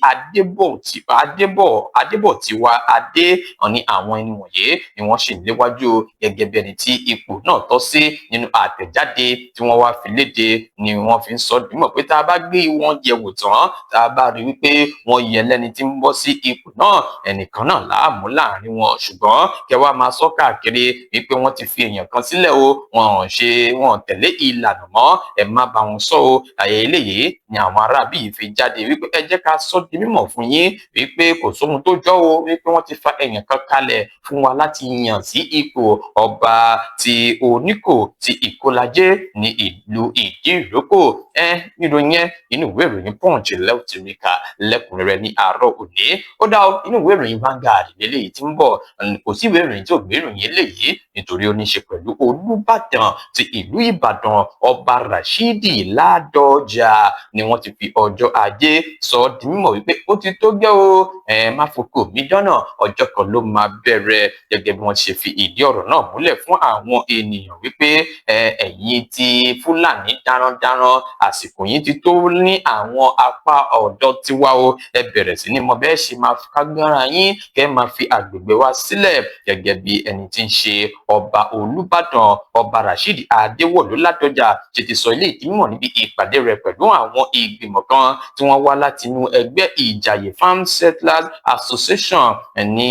Adébọ̀tiwa Adé, wọ́n ní àwọn ẹni wọ̀nyí ni wọ́n sì léwájú gẹ́gẹ́ bí ẹni tí ipò náà tọ́ sí. Nínú àtẹ̀jáde tí wọ́n wá fi léde ni wọ́n fi ń sọ dímọ̀ pé tá a bá gbé wọn yẹ̀wò tán, tá a bá rí wípé wọ́n yẹ lẹ́ni tí ń bọ́ sí ipò náà, ẹnìkan náà láàmú láàrin wọn. Ṣùgbọ́n kẹ wá máa sọ káàkiri wípé wọ́n ti fi èèyàn kan sílẹ̀ o, wọn ò ṣe, wọn ò tẹ̀lé ìlànà mọ́, ẹ má bá wọn sọ o. Àyè eléyìí ni àwọn aráabí yìí fi jáde wípé ẹ jẹ́ ká sọ di mímọ̀ fún yín wípé kò sóhun tó jọ o, wípé wọ́n ti fa èèyàn kan kalẹ̀ fún wa láti yàn sí ipò ọba ti Oníkò ti Ìkólajé ní ìlú Ìdíròkò. Ẹ níròyìn yẹn, inú ìwé ìròyìn Punch lẹ́wọ̀tì ríkà lẹ́kùnrẹ́rẹ́ ní àárọ̀ òní. Ó dá inú ìwé ìròyìn Vanguard lélẹ́yìí tí ń bọ̀. Kò sí ìwé ìròyìn tí ò gbé ìròyìn eléyìí, nítorí ó ní í ṣe pẹ̀lú Olúbàdàn ti ìlú Ìbàdàn, Ọba Rashidi Ládọjà, ni wọ́n ti fi ọjọ́ Ajé sọ ọ́ di mímọ̀ wípé ó ti tó gẹ́ o, ẹ má fokò mí dánà, ọjọ́ kan ló máa bẹ̀rẹ̀, gẹ́gẹ́ bí wọ́n ṣe fi ìdí ọ̀rọ̀ náà múlẹ̀ fún àwọn ènìyàn wípé ẹ̀yin ti Fúlàní darandaran, àsìkò yìí ti tó ní àwọn apá ọ̀dọ́ tiwa o, ẹ bẹ̀rẹ̀ sí ní mọ bẹ́ẹ̀ ṣe máa kágbára yín kẹ́ máa fi àgbègbè wa sílẹ̀. Gẹ́gẹ́ bí ẹni tí ń ṣe ọba Olúbàdàn, Ọba Rasheed Adéwọ̀lú Ládọjà, ṣe ti sọ ilé ìdímọ̀ níbi ìpàdé rẹ̀ pẹ̀lú àwọn ìgbìmọ̀ kan tí wọ́n wá láti inú ẹgbẹ́ Ìjàyè Farm Settlers Association ní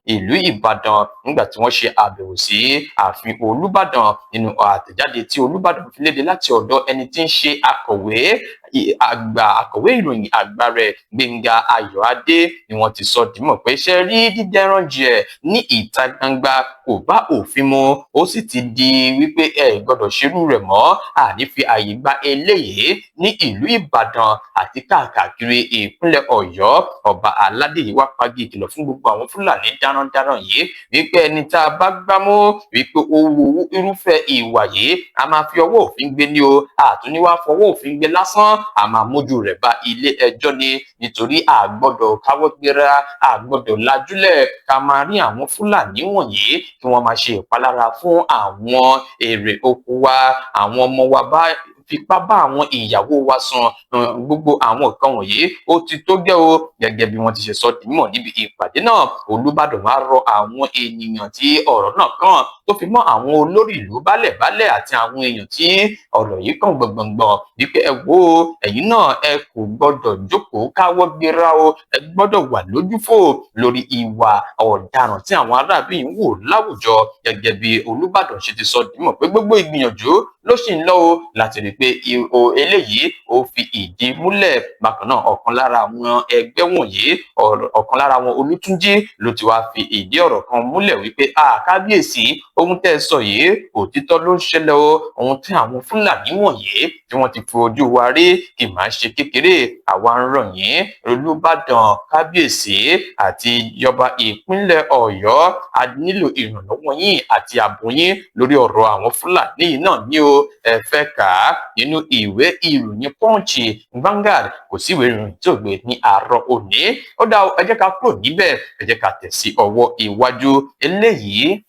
ìlú Ìbàdàn, nígbà tí wọ́n ṣe àbẹ̀wò sí ààfin Olúbàdàn. Nínú àtẹ̀jáde tí Olúbàdàn fi léde láti ọ̀dọ̀ ẹni tí ń ṣe akọ̀wé àgbà, akọ̀wé ìròyìn àgbà rẹ̀, Gbẹ̀ngà Ayọ̀adé, ni wọ́n ti sọ dímọ̀ pé ṣe rí dídẹ́rán jẹ ní ìta gbangba kò bá òfin mu, ó sì ti di wípé ẹ gbọ́dọ̀ ṣerú rẹ̀ mọ́, àní fi àyè gba eléyìí ní ìlú Ìbàdàn àti káàkiri ìpínlẹ̀ Ọ̀yọ́. Ọba aládé yìí wá pagi ìkìlọ̀ fún gbogbo àwọn Fúlàní darandaran yìí wípé ẹni tá a bá gbámú wípé ó wu irúfẹ́ ìwà yìí, a máa fi ọwọ́ òfin gbé ní o, àtúníwá fọwọ́ òfin gbé lásán, a máa mójú rẹ̀ bá ilé ẹjọ́ ni, nítorí a gbọ́dọ̀ káwọ́ gbéra, a gbọ́dọ̀ lajúlẹ̀ ká máa rí àwọn Fúlàní wọ̀nyí kí wọ́n máa ṣe ìpalára fún àwọn èrè oko wa, àwọn ọmọ wa bá. fipá bá àwọn ìyàwó wa sùn. Gbogbo àwọn nǹkan wọ̀nyí, ó ti tó gẹ́ o. Gẹ́gẹ́ bí wọ́n ti ṣe sọ dìímọ̀ níbi ìpàdé náà, Olúbàdàn wá rọ àwọn ènìyàn tí ọ̀rọ̀ náà kàn, tó fi mọ́ àwọn olórí ìlú, baálẹ̀ baálẹ̀ àti àwọn èèyàn tí ọ̀rọ̀ yìí kàn gbọ̀ngbọ̀ngbọ̀n, wípé ẹ wo, ẹ̀yin náà, ẹ kò gbọ́dọ̀ jókòó káwọ́ gbéra o. Ẹ gbọ́dọ̀ wà lójúfò lórí ìwà ọ̀daràn tí àwọn aráàlú yìí ń wò láwùjọ. Gẹ́gẹ́ bí Olúbàdàn ṣe ti sọ dìímọ̀ pé gbogbo ìgbìyànjú ló sì ń lọ o láti rí i pé eléyìí ó fi ìdí múlẹ̀. Bákan náà, ọ̀kan lára àwọn ẹgbẹ́ wọ̀nyí, ọ̀kan lára àwọn Olútúnjí, ló ti wá fi ìdí ọ̀rọ̀ kan múlẹ̀ wípé a kábíyèsí, ohun tẹ́ ẹ sọ yìí, òtítọ́ ló ń ṣẹlẹ̀ o. Ohun tí àwọn Fúlàní wọ̀nyí tí wọ́n ti fi ojú wa rí kì máa ṣe kékeré. Àwa ń rọ̀ yín, Olúbàdàn, kábíyèsí àti ìjọba ìpínlẹ̀ Ọ̀yọ́, a nílò ìrànlọ́wọ́ yín àti ààbò yín lórí ọ̀rọ̀ àwọn Fúlàní yìí náà ní o. Ẹ fẹ́ kà á nínú ìwé ìròyìn Punch, Vanguard, kò sí ìwé ìròyìn tí ò gbé ní àárọ̀ òní. Ó dá, ẹ jẹ́ ká kúrò níbẹ̀, ẹ jẹ́ ká tẹ̀ sí ọwọ́ iwájú. Eléyìí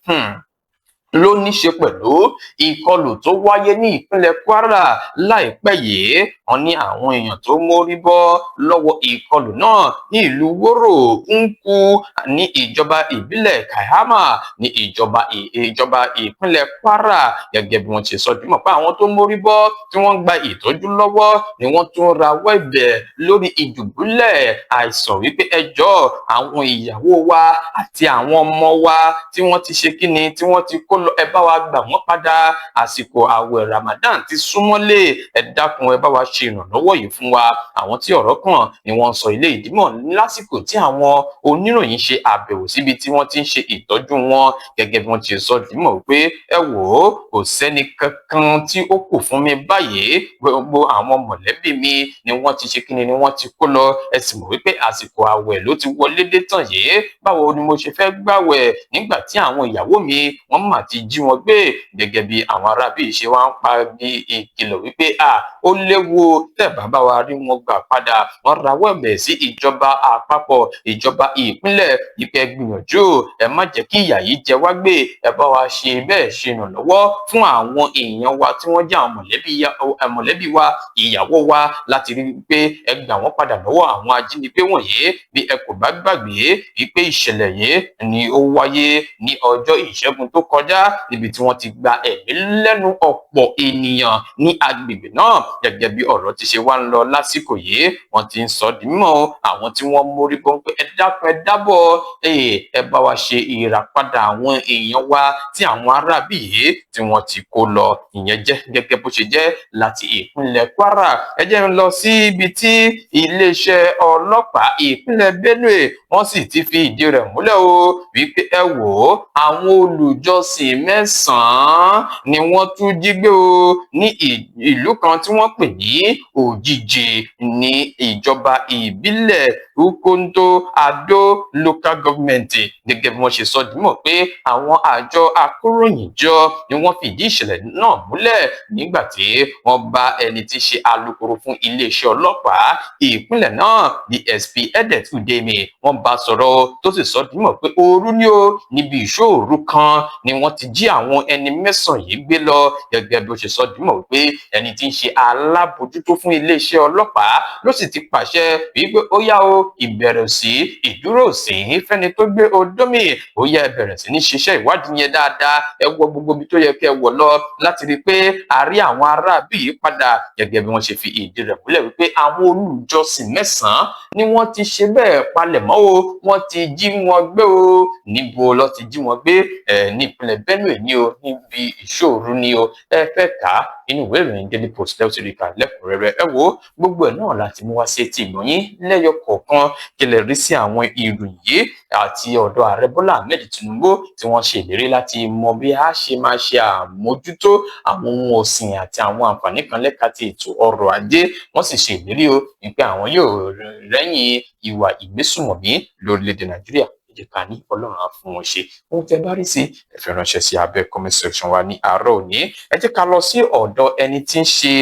ló ní ṣe pẹ̀lú ìkọlù tó wáyé ní ìpínlẹ̀ Kwara láìpẹ́ yìí. Wọ́n ní àwọn èèyàn tó mórí bọ́ lọ́wọ́ ìkọlù náà ní ìlú Wóró Nkú ní ìjọba ìbílẹ̀ Kaiama ní ìjọba ìpínlẹ̀ Kwara. Gẹ́gẹ́ bí wọ́n ṣe sọ dímọ̀ pé àwọn tó mórí bọ́ tí wọ́n ń gba ìtọ́jú lọ́wọ́ ni wọ́n tún rawọ́ ẹ̀bẹ̀ lórí ìdùbúlẹ̀ àìsàn wípé ẹ jọ̀ọ́, àwọn ìyàwó wa àti àwọn ọmọ wa tí wọ́n ti ṣe kíni, tí wọ́n ti kó lọ, ẹ bá wa gbà wọ́n padà. Àsìkò ààwẹ̀ Ramadan ti súnmọ́lé, ẹ dákun, ẹ bá wa ṣe ìrànlọ́wọ́ yìí fún wa. Àwọn tí ọ̀rọ̀ kàn ni wọ́n sọ ilé ìdímọ̀ lásìkò tí àwọn oníròyìn ṣe àbẹ̀wò síbi tí wọ́n ti ń ṣe ìtọ́jú wọn. Gẹ́gẹ́ bí wọ́n ti sọ dímọ̀ pé ẹ wò ó, kò sẹ́ni kankan tí ó kù fún mi báyìí. Gbogbo àwọn mọ̀lẹ́bí mi ni wọ́n ti ṣe kíni, ni wọ́n ti kó lọ. Ẹ sì mọ̀ wípé àsìkò ààwẹ̀ ló ti wọlé dé tàn yìí. Báwo ni mo ṣe fẹ́ gbàwẹ̀ nígbà tí àwọn ìyàwó mi, wọ́n mà ti jí wọn gbé? Gẹ́gẹ́ bí àwọn arábí ṣe wá ń pa bí ìkìlọ̀ wípé à ó léwu tẹ́ bàbá wa rí wọn gbà padà. Wọ́n rawọ́ ẹ̀bẹ̀ sí ìjọba àpapọ̀, ìjọba ìpínlẹ̀, ìpẹ́ gbìyànjú, ẹ má jẹ́ kí ìyà yìí jẹ wá gbé. Ẹ bá wa ṣe bẹ́ẹ̀, ṣe ìrànlọ́wọ́ fún àwọn èèyàn wa tí wọ́n jẹ́ àwọn mọ̀lẹ́bí wa, ìyàwó wa, láti rí i pé ẹ gbà wọ́n padà lọ́wọ́ àwọn ajínigbé wọ̀nyí. Bí ẹ kò bá gbàgbé wípé ìṣẹ̀lẹ̀ yìí ni ó wáyé ní ọjọ́ Ìṣẹ́gun tó kọjá, níbi tí wọ́n ti gba ẹ̀mí lẹ́nu ọ̀pọ̀ ènìyàn ní agbègbè náà. Gẹ́gẹ́ bí ọ̀rọ̀ ti ṣe wá ń lọ lásìkò yìí, wọ́n ti ń sọ di mímọ̀ àwọn tí wọ́n mórí bọ́ pé ẹ dákun, ẹ dábọ̀, ẹ bá wa ṣe ìràpadà àwọn èèyàn wa tí àwọn aráabí yìí tí wọ́n ti kó lọ. Ìyẹn jẹ́ gẹ́gẹ́ bó ṣe jẹ́ láti ìpínlẹ̀ Kwara. Ẹ jẹ́ ń lọ sí ibi tí iléeṣẹ́ ọlọ́pàá ìpínlẹ̀ Benue, wọ́n sì ti fi ìdí rẹ̀ múlẹ̀ o wípé ẹ wò ó, àwọn olùjọsìn 9 ni wọ́n tún jí gbé o ní ìlú kan tí wọ́n pè ní Òjìjì ní ìjọba ìbílẹ̀ Ukonto Ado Local Government. Gẹ́gẹ́ bí wọ́n ṣe sọ dímọ̀ pé àwọn àjọ akóròyìnjọ ni wọ́n fìdí ìṣẹ̀lẹ̀ náà múlẹ̀ nígbà tí wọ́n bá ẹni tí í ṣe alukoro fún iléeṣẹ́ ọlọ́pàá ìpínlẹ̀ náà, DSP Edet Udeme, wọ́n bá sọ̀rọ̀, tó sì sọ dímọ̀ pé òru ni o, níbi ìṣòro kan ni wọ́n ti jí àwọn ẹni 9 yìí gbé lọ. Gẹ́gẹ́ bí ó ṣe sọ dímọ̀ wípé ẹni tí ń ṣe alábòjútó fún iléeṣẹ́ ọlọ́pàá ló sì ti pàṣẹ wípé ó yá o, ìbẹ̀rẹ̀ sí ìdúró sí fẹ́ni tó gbé odómì, ó yá, ẹ bẹ̀rẹ̀ sí ní ṣiṣẹ́ ìwádìí yẹn dáadáa, ẹ wọ gbogbo ibi tó yẹ kẹ́ ẹ wọ̀ lọ láti rí i pé a rí àwọn aráabí yìí padà. Gẹ́gẹ́ bí wọ́n ṣe fi ìdí rẹ̀ múlẹ̀ wípé àwọn olùjọsìn 9 ni wọ́n ti ṣe bẹ́ẹ̀ palẹ̀mọ́ o, wọ́n ti jí wọn gbé o. Níbo lọ ti jí wọn gbé? Ẹ ní ìpínlẹ̀ Benue ní o, níbi ìṣòro ní o. Ẹ fẹ́ kà á inú ìwé ìròyìn Daily Post, lẹ́wọ̀n ti rí kà lẹ́kùnrẹ́rẹ́. Ẹ wo, gbogbo ẹ̀ náà láti mú wá sí etí ìgbọ̀nyín lẹ́yọ kọ̀ọ̀kan. Kí lẹ rí sí àwọn ìròyìn yìí àti ọ̀dọ̀ ààrẹ Bọ́lá Ahmed Tinubu tí wọ́n ṣe ìlérí láti mọ bí a ṣe máa ṣe àmójútó àwọn ohun ọ̀sìn àti àwọn àǹfààní kan lẹ́ka ti ètò ọrọ̀ ajé? Wọ́n sì ṣe ìlérí o wípé àwọn yóò rẹ́yìn ìwà ìgbésùmọ̀mí lórílẹ̀‐èdè Nàìjíríà. Ẹ jẹ́ ká ní Ọlọ́run á fún wọn ṣe. Ohun tẹ́ bá rí sí, ẹ fi ránṣẹ́ sí abẹ́ comment section wa ní àárọ̀ òní. Ẹ jẹ́ ká lọ sí ọ̀dọ̀ ẹni tí ń ṣe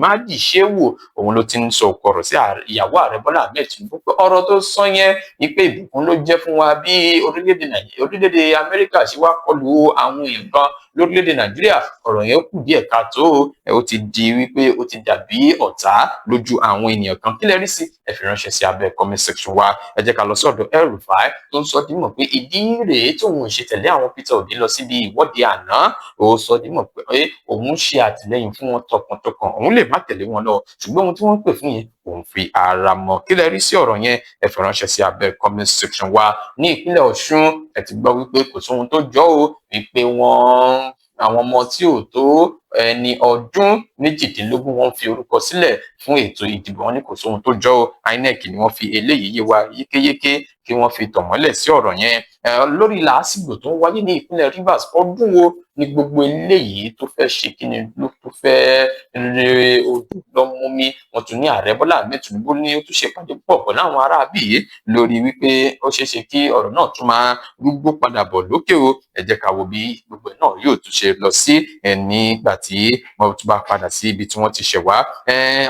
Mahdi Shehu, òun ló ti ń sọ ọ̀rọ̀ sí ìyàwó ààrẹ Bọ́lá Ahmed Tinubu pé ọ̀rọ̀ tó sọ yẹn ni pé ìbùkún ló jẹ́ fún wa bí orílẹ̀-èdè Amẹ́ríkà ṣe wá kọlù àwọn èèyàn kan lórílẹ̀-èdè Nàìjíríà. Ọ̀rọ̀ yẹn kù díẹ̀ káàtó, ó ti di wípé ó ti dàbí ọ̀tá lójú àwọn ènìyàn kan. Kí lẹ rí sí? Ẹ fi ránṣẹ́ sí abẹ́ comment section wa. Ẹ jẹ́ ká lọ sọ́dọ̀ El-Rufai tó ń sọ dímọ̀ pé ìdí rèé tóun ṣe tẹ̀lé àwọn Peter Obi lọ síbi ìwọ́de àná. Ó sọ dímọ̀ pé òun ṣe àtìlẹ́yìn fún wọn tọkàntọkàn, òun lè má tẹ̀lé wọn lọ, ṣùgbọ́n ohun tí wọ́n pè fún yẹn òun fi ara mọ́. Kí lẹ rí sí ọ̀rọ̀ yẹn? Ẹ fi ránṣẹ́ sí abẹ́ comment section wa. Ní ìpínlẹ̀ Ọ̀ṣun, ẹ ti gbọ́ wípé kò sóhun tó jọ ó, wípé wọ́n àwọn ọmọ tí ò tó ẹni ọdún 18 wọ́n fi orúkọ sílẹ̀ fún ètò ìdìbò. Wọn ní kò sóhun tó jọ ó. INEC ni wọ́n fi eléyìí yé wa yékéyéké kí wọ́n fi tàn mọ́lẹ̀ sí ọ̀rọ̀ yẹn. Lórí làásìgbò tó ń wáyé ní ìpínlẹ̀ Rivers, ọdún wo ni gbogbo eléyìí tó fẹ́ ṣe kí ni ló tó fẹ́ rere ojú lọ mú mi? Wọ́n tún ní ààrẹ Bọ́lá Ahmed Tinubu ní ó tún ṣe pàdé pọ̀ pẹ̀lú àwọn aráabí yìí lórí wípé ó ṣeé ṣe kí ọ̀rọ̀ náà tún máa rúgbó padà bọ̀ lókè o. Ẹ jẹ́ ká wo bí gbogbo ẹ̀ náà yóò tún ṣe lọ sí nígbà tí wọ́n tún bá padà sí ibi tí wọ́n ti ṣẹ̀ wá.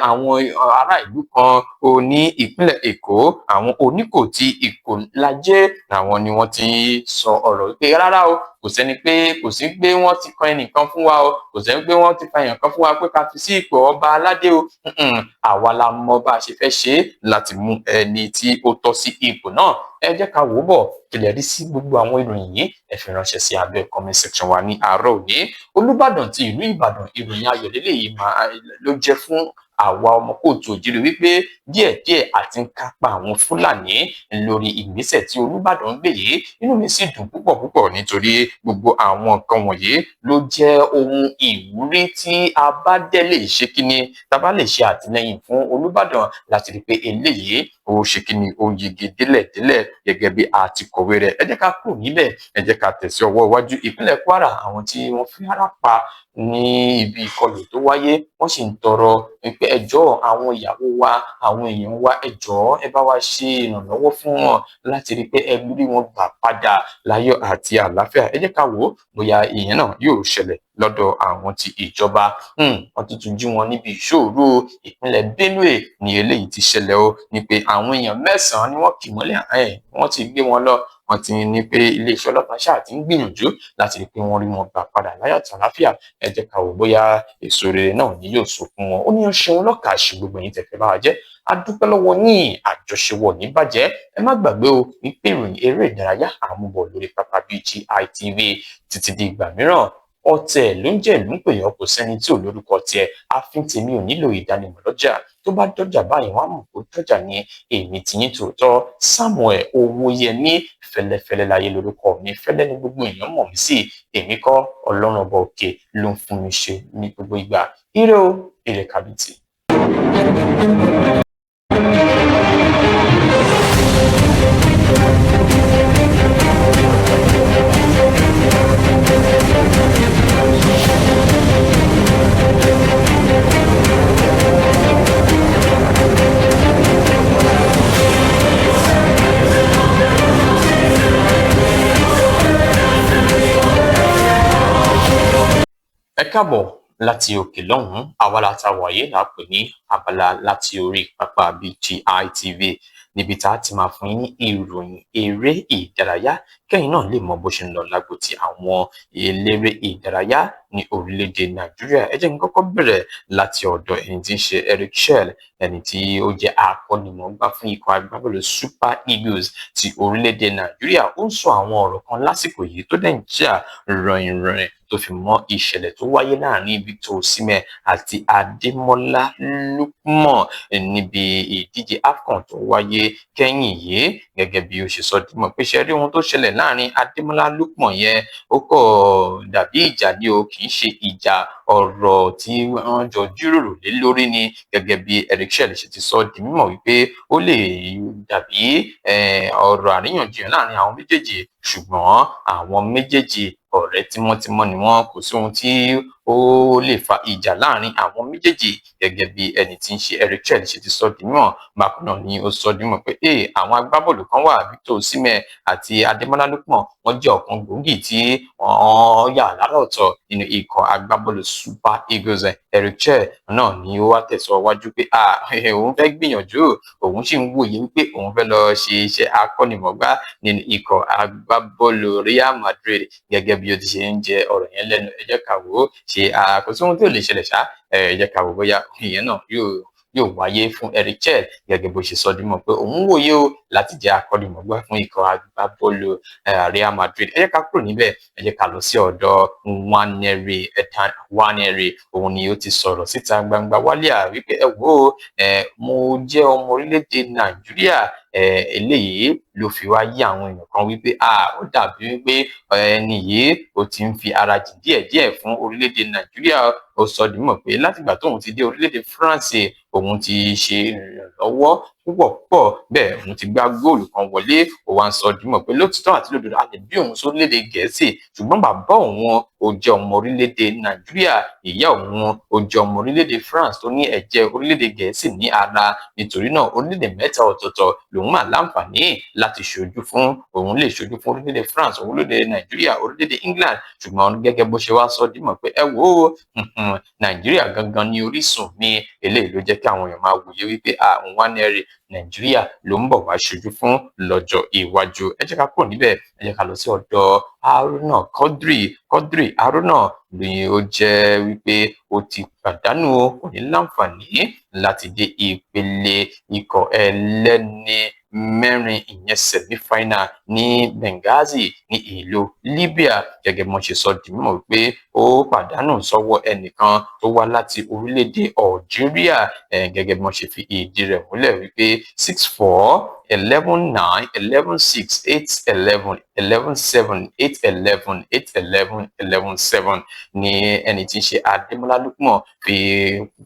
Àwọn ará ìlú kan ó ní ìpínlẹ̀ Èkó, àwọn Oníkòtí Ìkòlájẹ́, àwọn ni wọ́n ti sọ ọ̀rọ̀ wípé rárá o, kò sẹ́ni pé kò sí pé wọ́n ti kan ẹnìkan fún wa o, kò sẹ́ni pé wọ́n ti fa èèyàn kan fún wa pé ká fi sí ipò ọba aládé o. Àwa la mọ bá a ṣe fẹ́ ṣe é láti mú ẹni tí ó tọ́ sí ipò náà. Ẹ jẹ́ ká wò ó bọ̀. Kílẹ̀ rí sí gbogbo àwọn ìròyìn yìí? Ẹ fi ránṣẹ́ sí abẹ́ comment section wa ní àárọ̀ òní. Olúbàdàn ti ìlú Ìbàdàn, ìròyìn ayọ̀ lélẹ́yìí máa ló jẹ́ fún àwa ọmọ kóòtù òjìrì wípé díẹ̀díẹ̀ àti ń kápá àwọn Fúlàní lórí ìgbésẹ̀ tí Olúbàdàn ń gbé yìí. Inú mi sì dùn púpọ̀ púpọ̀ nítorí gbogbo àwọn nǹkan wọ̀nyí ló jẹ́ ohun ìwúrí tí a bá dẹ̀ lè ṣe kíni, tá a bá lè ṣe àtìlẹ́yìn fún Olúbàdàn láti rí pé eléyìí ó ṣe kíni, ó yege délẹ̀délẹ̀ gẹ́gẹ́ bí a ti kọ̀wé rẹ̀. Ẹ jẹ́ ká kúrò níbẹ̀, ẹ jẹ́ ká tẹ̀sí ọwọ́ iwájú. Ìpínlẹ̀ Kwara, àwọn tí wọ́n fi ara pa ní ibi ìkọlù tó wáyé, wọ́n sì ń tọrọ pé ẹ jọ̀ọ́, àwọn ìyàwó wa, àwọn èèyàn wa, ẹ jọ̀ọ́, ẹ bá wa ṣe ìrànlọ́wọ́ fún wọn láti rí pé ẹ rí wọn gbà padà láyọ̀ àti àlàáfíà. Ẹ jẹ́ ká wò ó bóyá ìyẹn náà yóò ṣẹlẹ̀ lọ́dọ̀ àwọn ti ìjọba. Wọ́n tuntun jí wọn níbi ìṣòro. Ìpínlẹ̀ Benue ní eléyìí ti ṣẹlẹ̀ o, ní pé àwọn èèyàn 9 ni wọ́n kì mọ́lẹ̀, wọ́n ti gbé wọn lọ. Wọ́n ti ní pé iléeṣẹ́ ọlọ́pàá ṣáà ti ń gbìyànjú láti rí pé wọ́n rí wọn gbà padà láyọ̀ àti àlàáfíà. Ẹ jẹ́ ká wò bóyá èso rere náà ni yóò so fún wọn. Ó ní ó ṣeun lọ́kà ṣe gbogbo ẹ̀yin tẹ̀fẹ́ bá wa jẹ́. A dúpẹ́ lọ́wọ́ yín, àjọṣewọ̀ ní bàjẹ́. Ẹ má gbàgbé o wípé ìròyìn eré ìdárayá àmúbọ̀ lórí pápá BGI TV títí di ìgbà mìíràn. Ọ̀tẹ̀ ló ń jẹ́ ìlú ń pè yàn, kò sẹ́ni tí ò lórúkọ tiẹ̀. Àfin tèmi ò nílò ìdánimọ̀ lọ́jà, tó bá dọ́jà báyìí wọ́n á mọ̀ kó dọ́jà ní. Èmi tiyín tòótọ́, Samuel Owóyẹmí Fẹ́lẹ́fẹ́lẹ́ láyé lórúkọ mi, fẹ́lẹ́ ní gbogbo èèyàn mọ̀ mí sí. Èmi kọ́, Ọlọ́run ọba òkè ló ń fún mi ṣe ní gbogbo ìgbà. Ire o, ire kàbìtì. Ẹ káàbọ̀ láti òkè lọ́hùn-ún. Àwa la ta wàyé là pè ní abala láti orí pápá BGI TV, níbi tá a ti máa fún yín ní ìròyìn eré ìdárayá kẹ́yìn náà lè mọ bó ṣe ń lọ lágbo ti àwọn eléré ìdárayá ní orílẹ̀-èdè Nàìjíríà. Ẹ jẹ́ kí n kọ́kọ́ bẹ̀rẹ̀ láti ọ̀dọ̀ ẹni tí ń ṣe Eric Chelle, ẹni tí ó jẹ́ akọ́nimọ̀ọ́gbá fún ikọ̀ agbábọ́ọ̀lù Super Eagles ti orílẹ̀-èdè Nàìjíríà. Ó ń sọ àwọn ọ̀rọ̀ kan lásìkò yìí tó dẹ̀ ń jà ròyìnròyìn, tó fi mọ́ ìṣẹ̀lẹ̀ tó wáyé láàrin Victor Osimhen àti Ademola Lookman níbi ìdíje AFCON tó wáyé kẹ́yìn yìí. Gẹ́gẹ́ bí ó ṣe sọ dímọ̀ pé ṣe rí ohun tó ṣẹlẹ̀ láàrin Ademola Lookman yẹn, ó kọ̀ dàbí ìjà ni o, kì í ṣe ìjà, ọ̀rọ̀ tí wọ́n jọ jíròrò lé lórí ni. Gẹ́gẹ́ bí Eric Chelle ṣe ti sọ di mímọ̀ wípé ó lè dàbí ọ̀rọ̀ àríyànjiyàn láàrin àwọn méjèèjì, ṣùgbọ́n àwọn méjèèjì ọ̀rẹ́ tímọ́tímọ́ ni wọ́n, kò sí ohun tí Ó lè fa ìjà láàrin àwọn méjèèjì, gẹ́gẹ́ bí ẹni tí ń ṣe Eric Chelle ṣe ti sọ di mímọ̀. Bákan náà ni ó sọ di mímọ̀ pé àwọn agbábọ́ọ̀lù kan wà, Victor Osimhen àti Ademola Lookman, wọ́n jẹ́ ọ̀kan gbòógì tí wọ́n yà lára ọ̀tọ̀ nínú ikọ̀ agbábọ́ọ̀lù Super Eagles. Eric Chelle náà ni ó wá tẹ̀síwájú pé òun fẹ́ gbìyànjú, òun sì ń wòye wípé òun fẹ́ lọ ṣe iṣẹ́ akọ́nimọ̀ọ́gbá nínú ikọ̀ agbábọ́ọ̀lù Real Madrid, gẹ́gẹ́ bí ó ti ṣe ń jẹ ọ̀rọ̀ yẹn lẹ́nu. Ẹ jẹ́ ká wò ó ṣe àkóso ohun tí ò lè ṣẹlẹ̀ ṣá. Ẹ jẹ́ ká wò bóyá ìyẹn náà yóò wáyé fún Eric Chelle, gẹ́gẹ́ bó ṣe sọ di mọ̀ pé òun wòye o láti jẹ́ akọ́nimọ̀ọ́gbá fún ikọ̀ agbábọ́ọ̀lù Real Madrid. Ẹ jẹ́ ká kúrò níbẹ̀, ẹ jẹ́ ká lọ sí ọ̀dọ̀ Nwaneri. Ethan Nwaneri, òun ni ó ti sọ̀rọ̀ síta gbangba wálíà wípé ẹ wò ó, mo jẹ́ ọmọ orílẹ̀-èdè Nàìjíríà. Eléyìí ló fi wá yí àwọn èèyàn kan wípé ó dàbí wípé ẹni yìí ó ti ń fi ara jìn díẹ̀díẹ̀ fún orílẹ̀-èdè Nàìjíríà. Ó sọ di mímọ̀ pé látìgbà tóun ti dé orílẹ̀-èdè France, òun ti ṣe ìrànlọ́wọ́ púpọ̀ púpọ̀, bẹ́ẹ̀ òun ti gbá góòlù kan wọlé. Ó wá ń sọ di mímọ̀ pé lótìtọ́ àti lódodo, a lè bí òun sórílẹ̀-èdè Gẹ̀ẹ́sì, ṣùgbọ́n bàbá òun ó jẹ́ ọmọ orílẹ̀-èdè Nàìjíríà, ìyá òun ó jẹ́ ọmọ orílẹ̀-èdè France tó ní ẹ̀jẹ̀ orílẹ̀-èdè Gẹ̀ẹ́sì ní ara. Nítorí náà, orílẹ̀-èdè mẹ́ta ọ̀tọ̀ọ̀tọ̀ lòun máa láǹfààní láti ṣojú fún. Òun lè ṣojú fún orílẹ̀-èdè France, orílẹ̀-èdè Nàìjíríà, orílẹ̀-èdè England. Ṣùgbọ́n gẹ́gẹ́ bó ṣe wá sọ di mímọ̀ pé ẹ wò ó, Nàìjíríà gangan ni orísun mi. Eléyìí ló jẹ́ kí àwọn èèyàn máa wòye wípé Nwaneri, Nàìjíríà ló ń bọ̀ wá ṣojú fún lọ́jọ́ iwájú. Ẹ jẹ́ ká kúrò níbẹ̀, ẹ jẹ́ ká lọ sí ọ̀dọ̀ Haruna Quadri. Quadri Haruna ni ó jẹ́ wípé ó ti pàdánù, kò ní láǹfààní láti dé ìpele ikọ̀ ẹlẹ́ni mẹ́rin, ìyẹn semi-final ní Benghazi ní ìlú Libya, gẹ́gẹ́ bí wọ́n ṣe sọ di mímọ̀ wípé ó pàdánù sọ́wọ́ ẹnìkan tó wá láti orílẹ̀-èdè Algeria, gẹ́gẹ́ bí wọ́n ṣe fi ìdí rẹ̀ múlẹ̀ wípé 6-4, 11-9, 11-6, 8-11, 11-7, 8-11, 8-11, 11-7 ní ẹni tí ń ṣe Adémọ́lá Lukman fi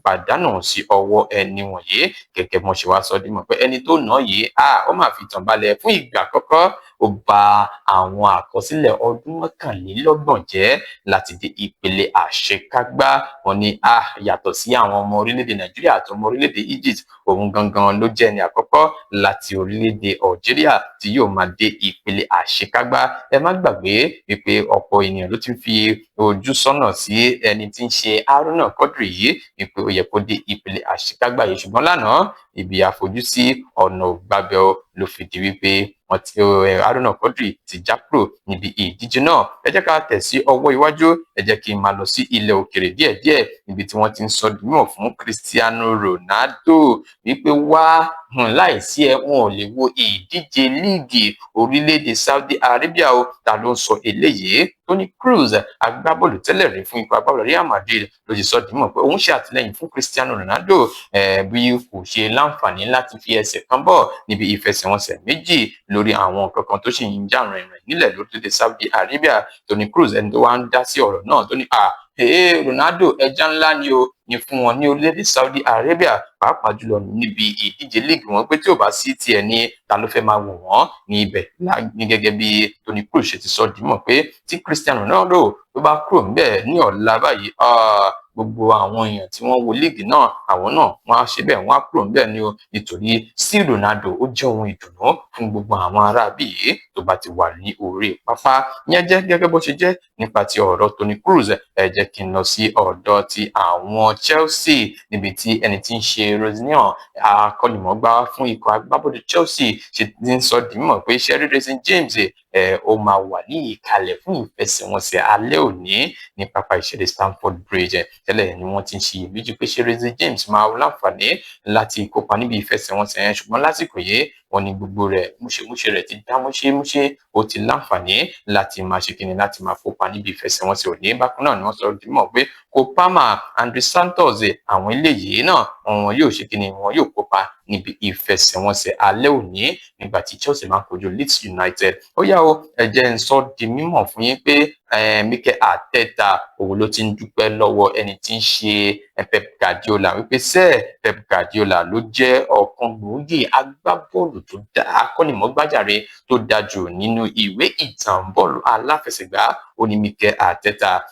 pàdánù sí ọwọ́ ẹni wọ̀nyí. Gẹ́gẹ́ bí wọ́n ṣe wá sọ di mọ̀ pé ẹni tó nà yìí, ó máa fi tàn balẹ̀ fún ìgbà àkọ́kọ́, ó bà àwọn àkọsílẹ̀ ọdún 29 jẹ́ láti dé ìpele àṣekágbá. Wọn ní yàtọ̀ sí àwọn ọmọ orílẹ̀-èdè Nàìjíríà àti ọmọ orílẹ̀-èdè Egypt, òun gangan ló jẹ́ ẹni àkọ́kọ́ láti orílẹ̀-èdè Algeria tí yóò máa dé ìpele àṣekágbá. Ẹ má gbàgbé wípé ọ̀pọ̀ ènìyàn ló ti fi ojú sọ́nà sí ẹni tí ń ṣe Haruna Quadri yìí wípé ó yẹ kó dé ìpele àṣekágbá yìí, ṣùgbọ́n lánàá, ibi àfojúsí ọ̀nà ògbàbẹ̀ ló fi di wípé wọ́n ti Haruna Quadri ti já kúrò níbi ìdíje náà. Ẹ jẹ́ ká tẹ̀ sí ọwọ́ iwájú, ẹ jẹ́ kí n máa lọ sí ilẹ̀ òkèrè díẹ̀díẹ̀, níbi tí wọ́n ti ń sọ mímọ̀ fún Cristiano Ronaldo wípé wá, láìsí ẹ, wọn ò lè wo ìdíje líìgì orílẹ̀-èdè Saudi Arabia o. Ta ló ń sọ eléyìí? Toni Kroos, agbábọ́ọ̀lù tẹ́lẹ̀ rí fún ikọ̀ agbábọ́ọ̀lù Real Madrid, ló ti sọ dímọ̀ pé òun ṣe àtìlẹ́yìn fún Cristiano Ronaldo bí kò ṣe láǹfààní láti fi ẹsẹ̀ kan bọ̀ níbi ìfẹsẹ̀wọnsẹ̀ méjì lórí àwọn nǹkan kan tó sì ń jà rìnrìn nílẹ̀ lórílẹ̀-èdè Saudi Arabia. Toni Kroos, ẹni tó wá ń dá sí ọ̀rọ̀ náà, tó ní Ronaldo ẹja ńlá ni o ní fún wọn ní orílẹ̀-èdè Saudi Arabia, pàápàá jùlọ níbi ìdíje líìgì wọn, pé tí ò bá sí tiẹ̀ ní, ta ló fẹ́ máa wò wọ́n ní ibẹ̀? Ní gẹ́gẹ́ bí Toni Kroos ṣe ti sọ dímọ̀ pé tí Cristiano Ronaldo tó bá kúrò níbẹ̀ ní ọ̀la báyìí, gbogbo àwọn èèyàn tí wọ́n wo líìgì náà, àwọn náà wọ́n á ṣe bẹ́ẹ̀, wọ́n á kúrò níbẹ̀ ni o, nítorí sí Ronaldo ó jẹ́ ohun ìdùnnú fún gbogbo àwọn ará bíi tó bá ti wà ní orí pápá. Ìyẹn jẹ́ gẹ́gẹ́ bó ṣe jẹ́ nípa ti ọ̀rọ̀ Toni Kroos. Ẹ jẹ́ kí n lọ sí ọ̀dọ̀ ti àwọn Chelsea, níbi tí ẹni tí ń ṣe Rosenior, akọ́nimọ̀ọ́gbá fún ikọ̀ agbábọ́ọ̀lù Chelsea, ṣe ti ń sọ di mímọ̀ pé Sherry Reece James ó máa wà ní ìkàlẹ̀ fún ìfẹsẹ̀wọnsẹ̀ alẹ́ òní ní pápá ìṣeré Stamford Bridge. Tẹ́lẹ̀ ni wọ́n ti ń ṣiyèméjì pé ṣé Reece James máa láǹfààní láti kópa níbi ìfẹsẹ̀wọnsẹ̀ yẹn, ṣùgbọ́n lásìkò yìí, wọ́n ní gbogbo rẹ̀ múṣemúṣe rẹ̀ ti dá múṣemúṣe, ó ti láǹfààní láti máa ṣe kíni, láti máa kópa níbi ìfẹsẹ̀wọnsẹ̀ òní. Bákan náà ni wọ́n sọ dímọ̀ pé Cole Palmer, Andre Santos, àwọn eléyìí náà, wọn yóò ṣe kíni, wọn yóò kópa níbi ìfẹsẹ̀wọnsẹ̀ alẹ́ òní nígbà tí Chelsea máa ń kojú Leeds United. Ó yá o, ẹ jẹ́ n sọ di mímọ̀ fún yín pé Mikel Arteta, òun ló ti ń dúpẹ́ lọ́wọ́ ẹni tí ń ṣe Pep Guardiola wípé sẹ́ẹ̀ Pep Guardiola ló jẹ́ ọ̀kan gbòógì agbábọ́ọ̀lù tó dá akọ́nimọ̀ọ́gbájàre tó dáa jù nínú ìwé ìtàn bọ́ọ̀lù aláfẹsẹ̀gbá. Ó ní Mikel Arteta,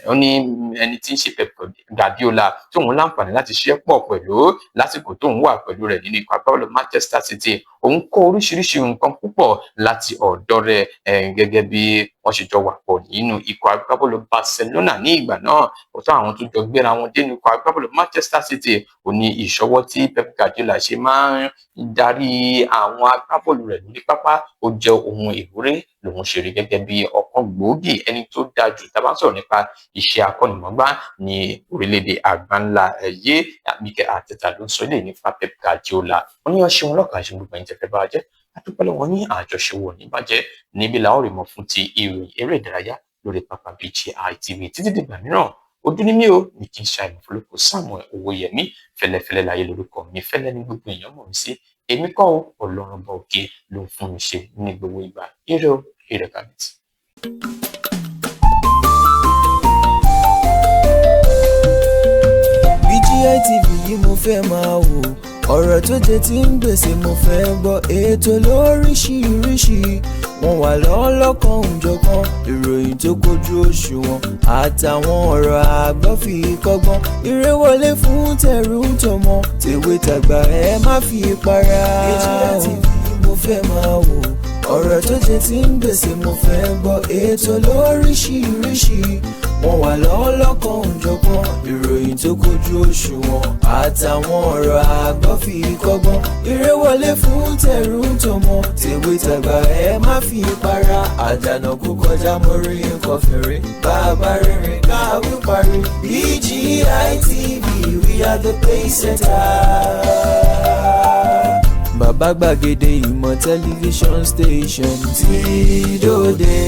ó ní ẹni tí ń ṣe Pep Guardiola tóun láǹfààní láti ṣiṣẹ́ pọ̀ pẹ̀lú lásìkò tóun wà pẹ̀lú rẹ̀ nínú ikọ̀ agbábọ́ọ̀lù Manchester City, òun kọ́ oríṣiríṣi nǹkan púpọ̀ láti ọ̀dọ̀ rẹ̀, gẹ́gẹ́ bí wọ́n ṣe jọ wà pọ̀ nínú ikọ̀ agbábọ́ọ̀lù Barcelona ní ìgbà náà. Ó tó àwọn tó jọ gbéra wọn dé ikọ̀ agbábọ́ọ̀lù Manchester City. Ó ní ìṣọwọ́ tí Pep Guardiola ṣe máa ń darí àwọn agbábọ́ọ̀lù rẹ̀ lórí pápá, ó jẹ́ ohun ìwúrí lòun ṣe rí gẹ́gẹ́ bí ọ̀kan gbòógì ẹni tó dáa jù tá a bá ń sọ̀rọ̀ nípa iṣẹ́ akọ́nimọ̀ọ́gbá ní orílẹ̀-èdè àgbáńlá ẹ̀yẹ. Mikel Arteta ló ń sọ eléyìí nípa Pep Guardiola. Wọ́n ní ọṣẹ wọn lọ́kàn ṣe gbogbo ẹ̀yin tẹ́fẹ́ bá jẹ́ àdúpẹ́ lọ́wọ́ ní àjọṣe wọ̀ ní bàjẹ́. Níbi làwọn rè mọ́ fún ti ìròyìn eré ìdárayá lórí pápá BGI TV títí dìgbà mìíràn. Ojú ní mí o ní kí n ṣe àìmọ̀fólókò Samuel Owóyẹmí. Fẹlẹ́fẹlẹ́ láyé lórúkọ mi, fẹ́lẹ́ ní gbogbo èèyàn mọ̀ mí sí. Èmi kọ́ o, Ọlọ́run bá òkè ló ń fún mi ṣe ní gbogbo ìgbà. Ire o, ire kàbìtì. BGI TV yìí mo fẹ́ máa wò, ọ̀rọ̀ tó jẹ ti ń gbèsè mo fẹ́ gbọ́, ètò lóríṣiríṣi, wọ́n wà lọ́lọ́kan òjọ̀kan, ìròyìn tó kojú òṣùwọ̀n àtàwọn ọ̀rọ̀ àgbọ́ fi kọ́gbọ́n. Eré wọlé fún tẹ̀rù tọmọ, tèwe tàgbà, ẹ má fi para. BGI TV yìí mo fẹ́ máa wò, ọ̀rọ̀ tó jẹ ti ń gbèsè mo fẹ́ gbọ́, ètò lóríṣiríṣi, wọ́n wà lọ́lọ́kan òjọ̀kan, ìròyìn tó kojú òṣùwọ̀n àtàwọn ọ̀rọ̀ àgbọ́ fi kọ́gbọ́n. Eré wọlé fún tẹ̀rù tọmọ, tèwe tàgbà, ẹ má fi para. Àdànà kú kọjá mórí nǹkan fèrè, bàbá rere káwí parí. BGI TV, we are the pace setter. Bàbá gbàgede ìmọ̀ tẹlifíṣọ̀n station tí dòde.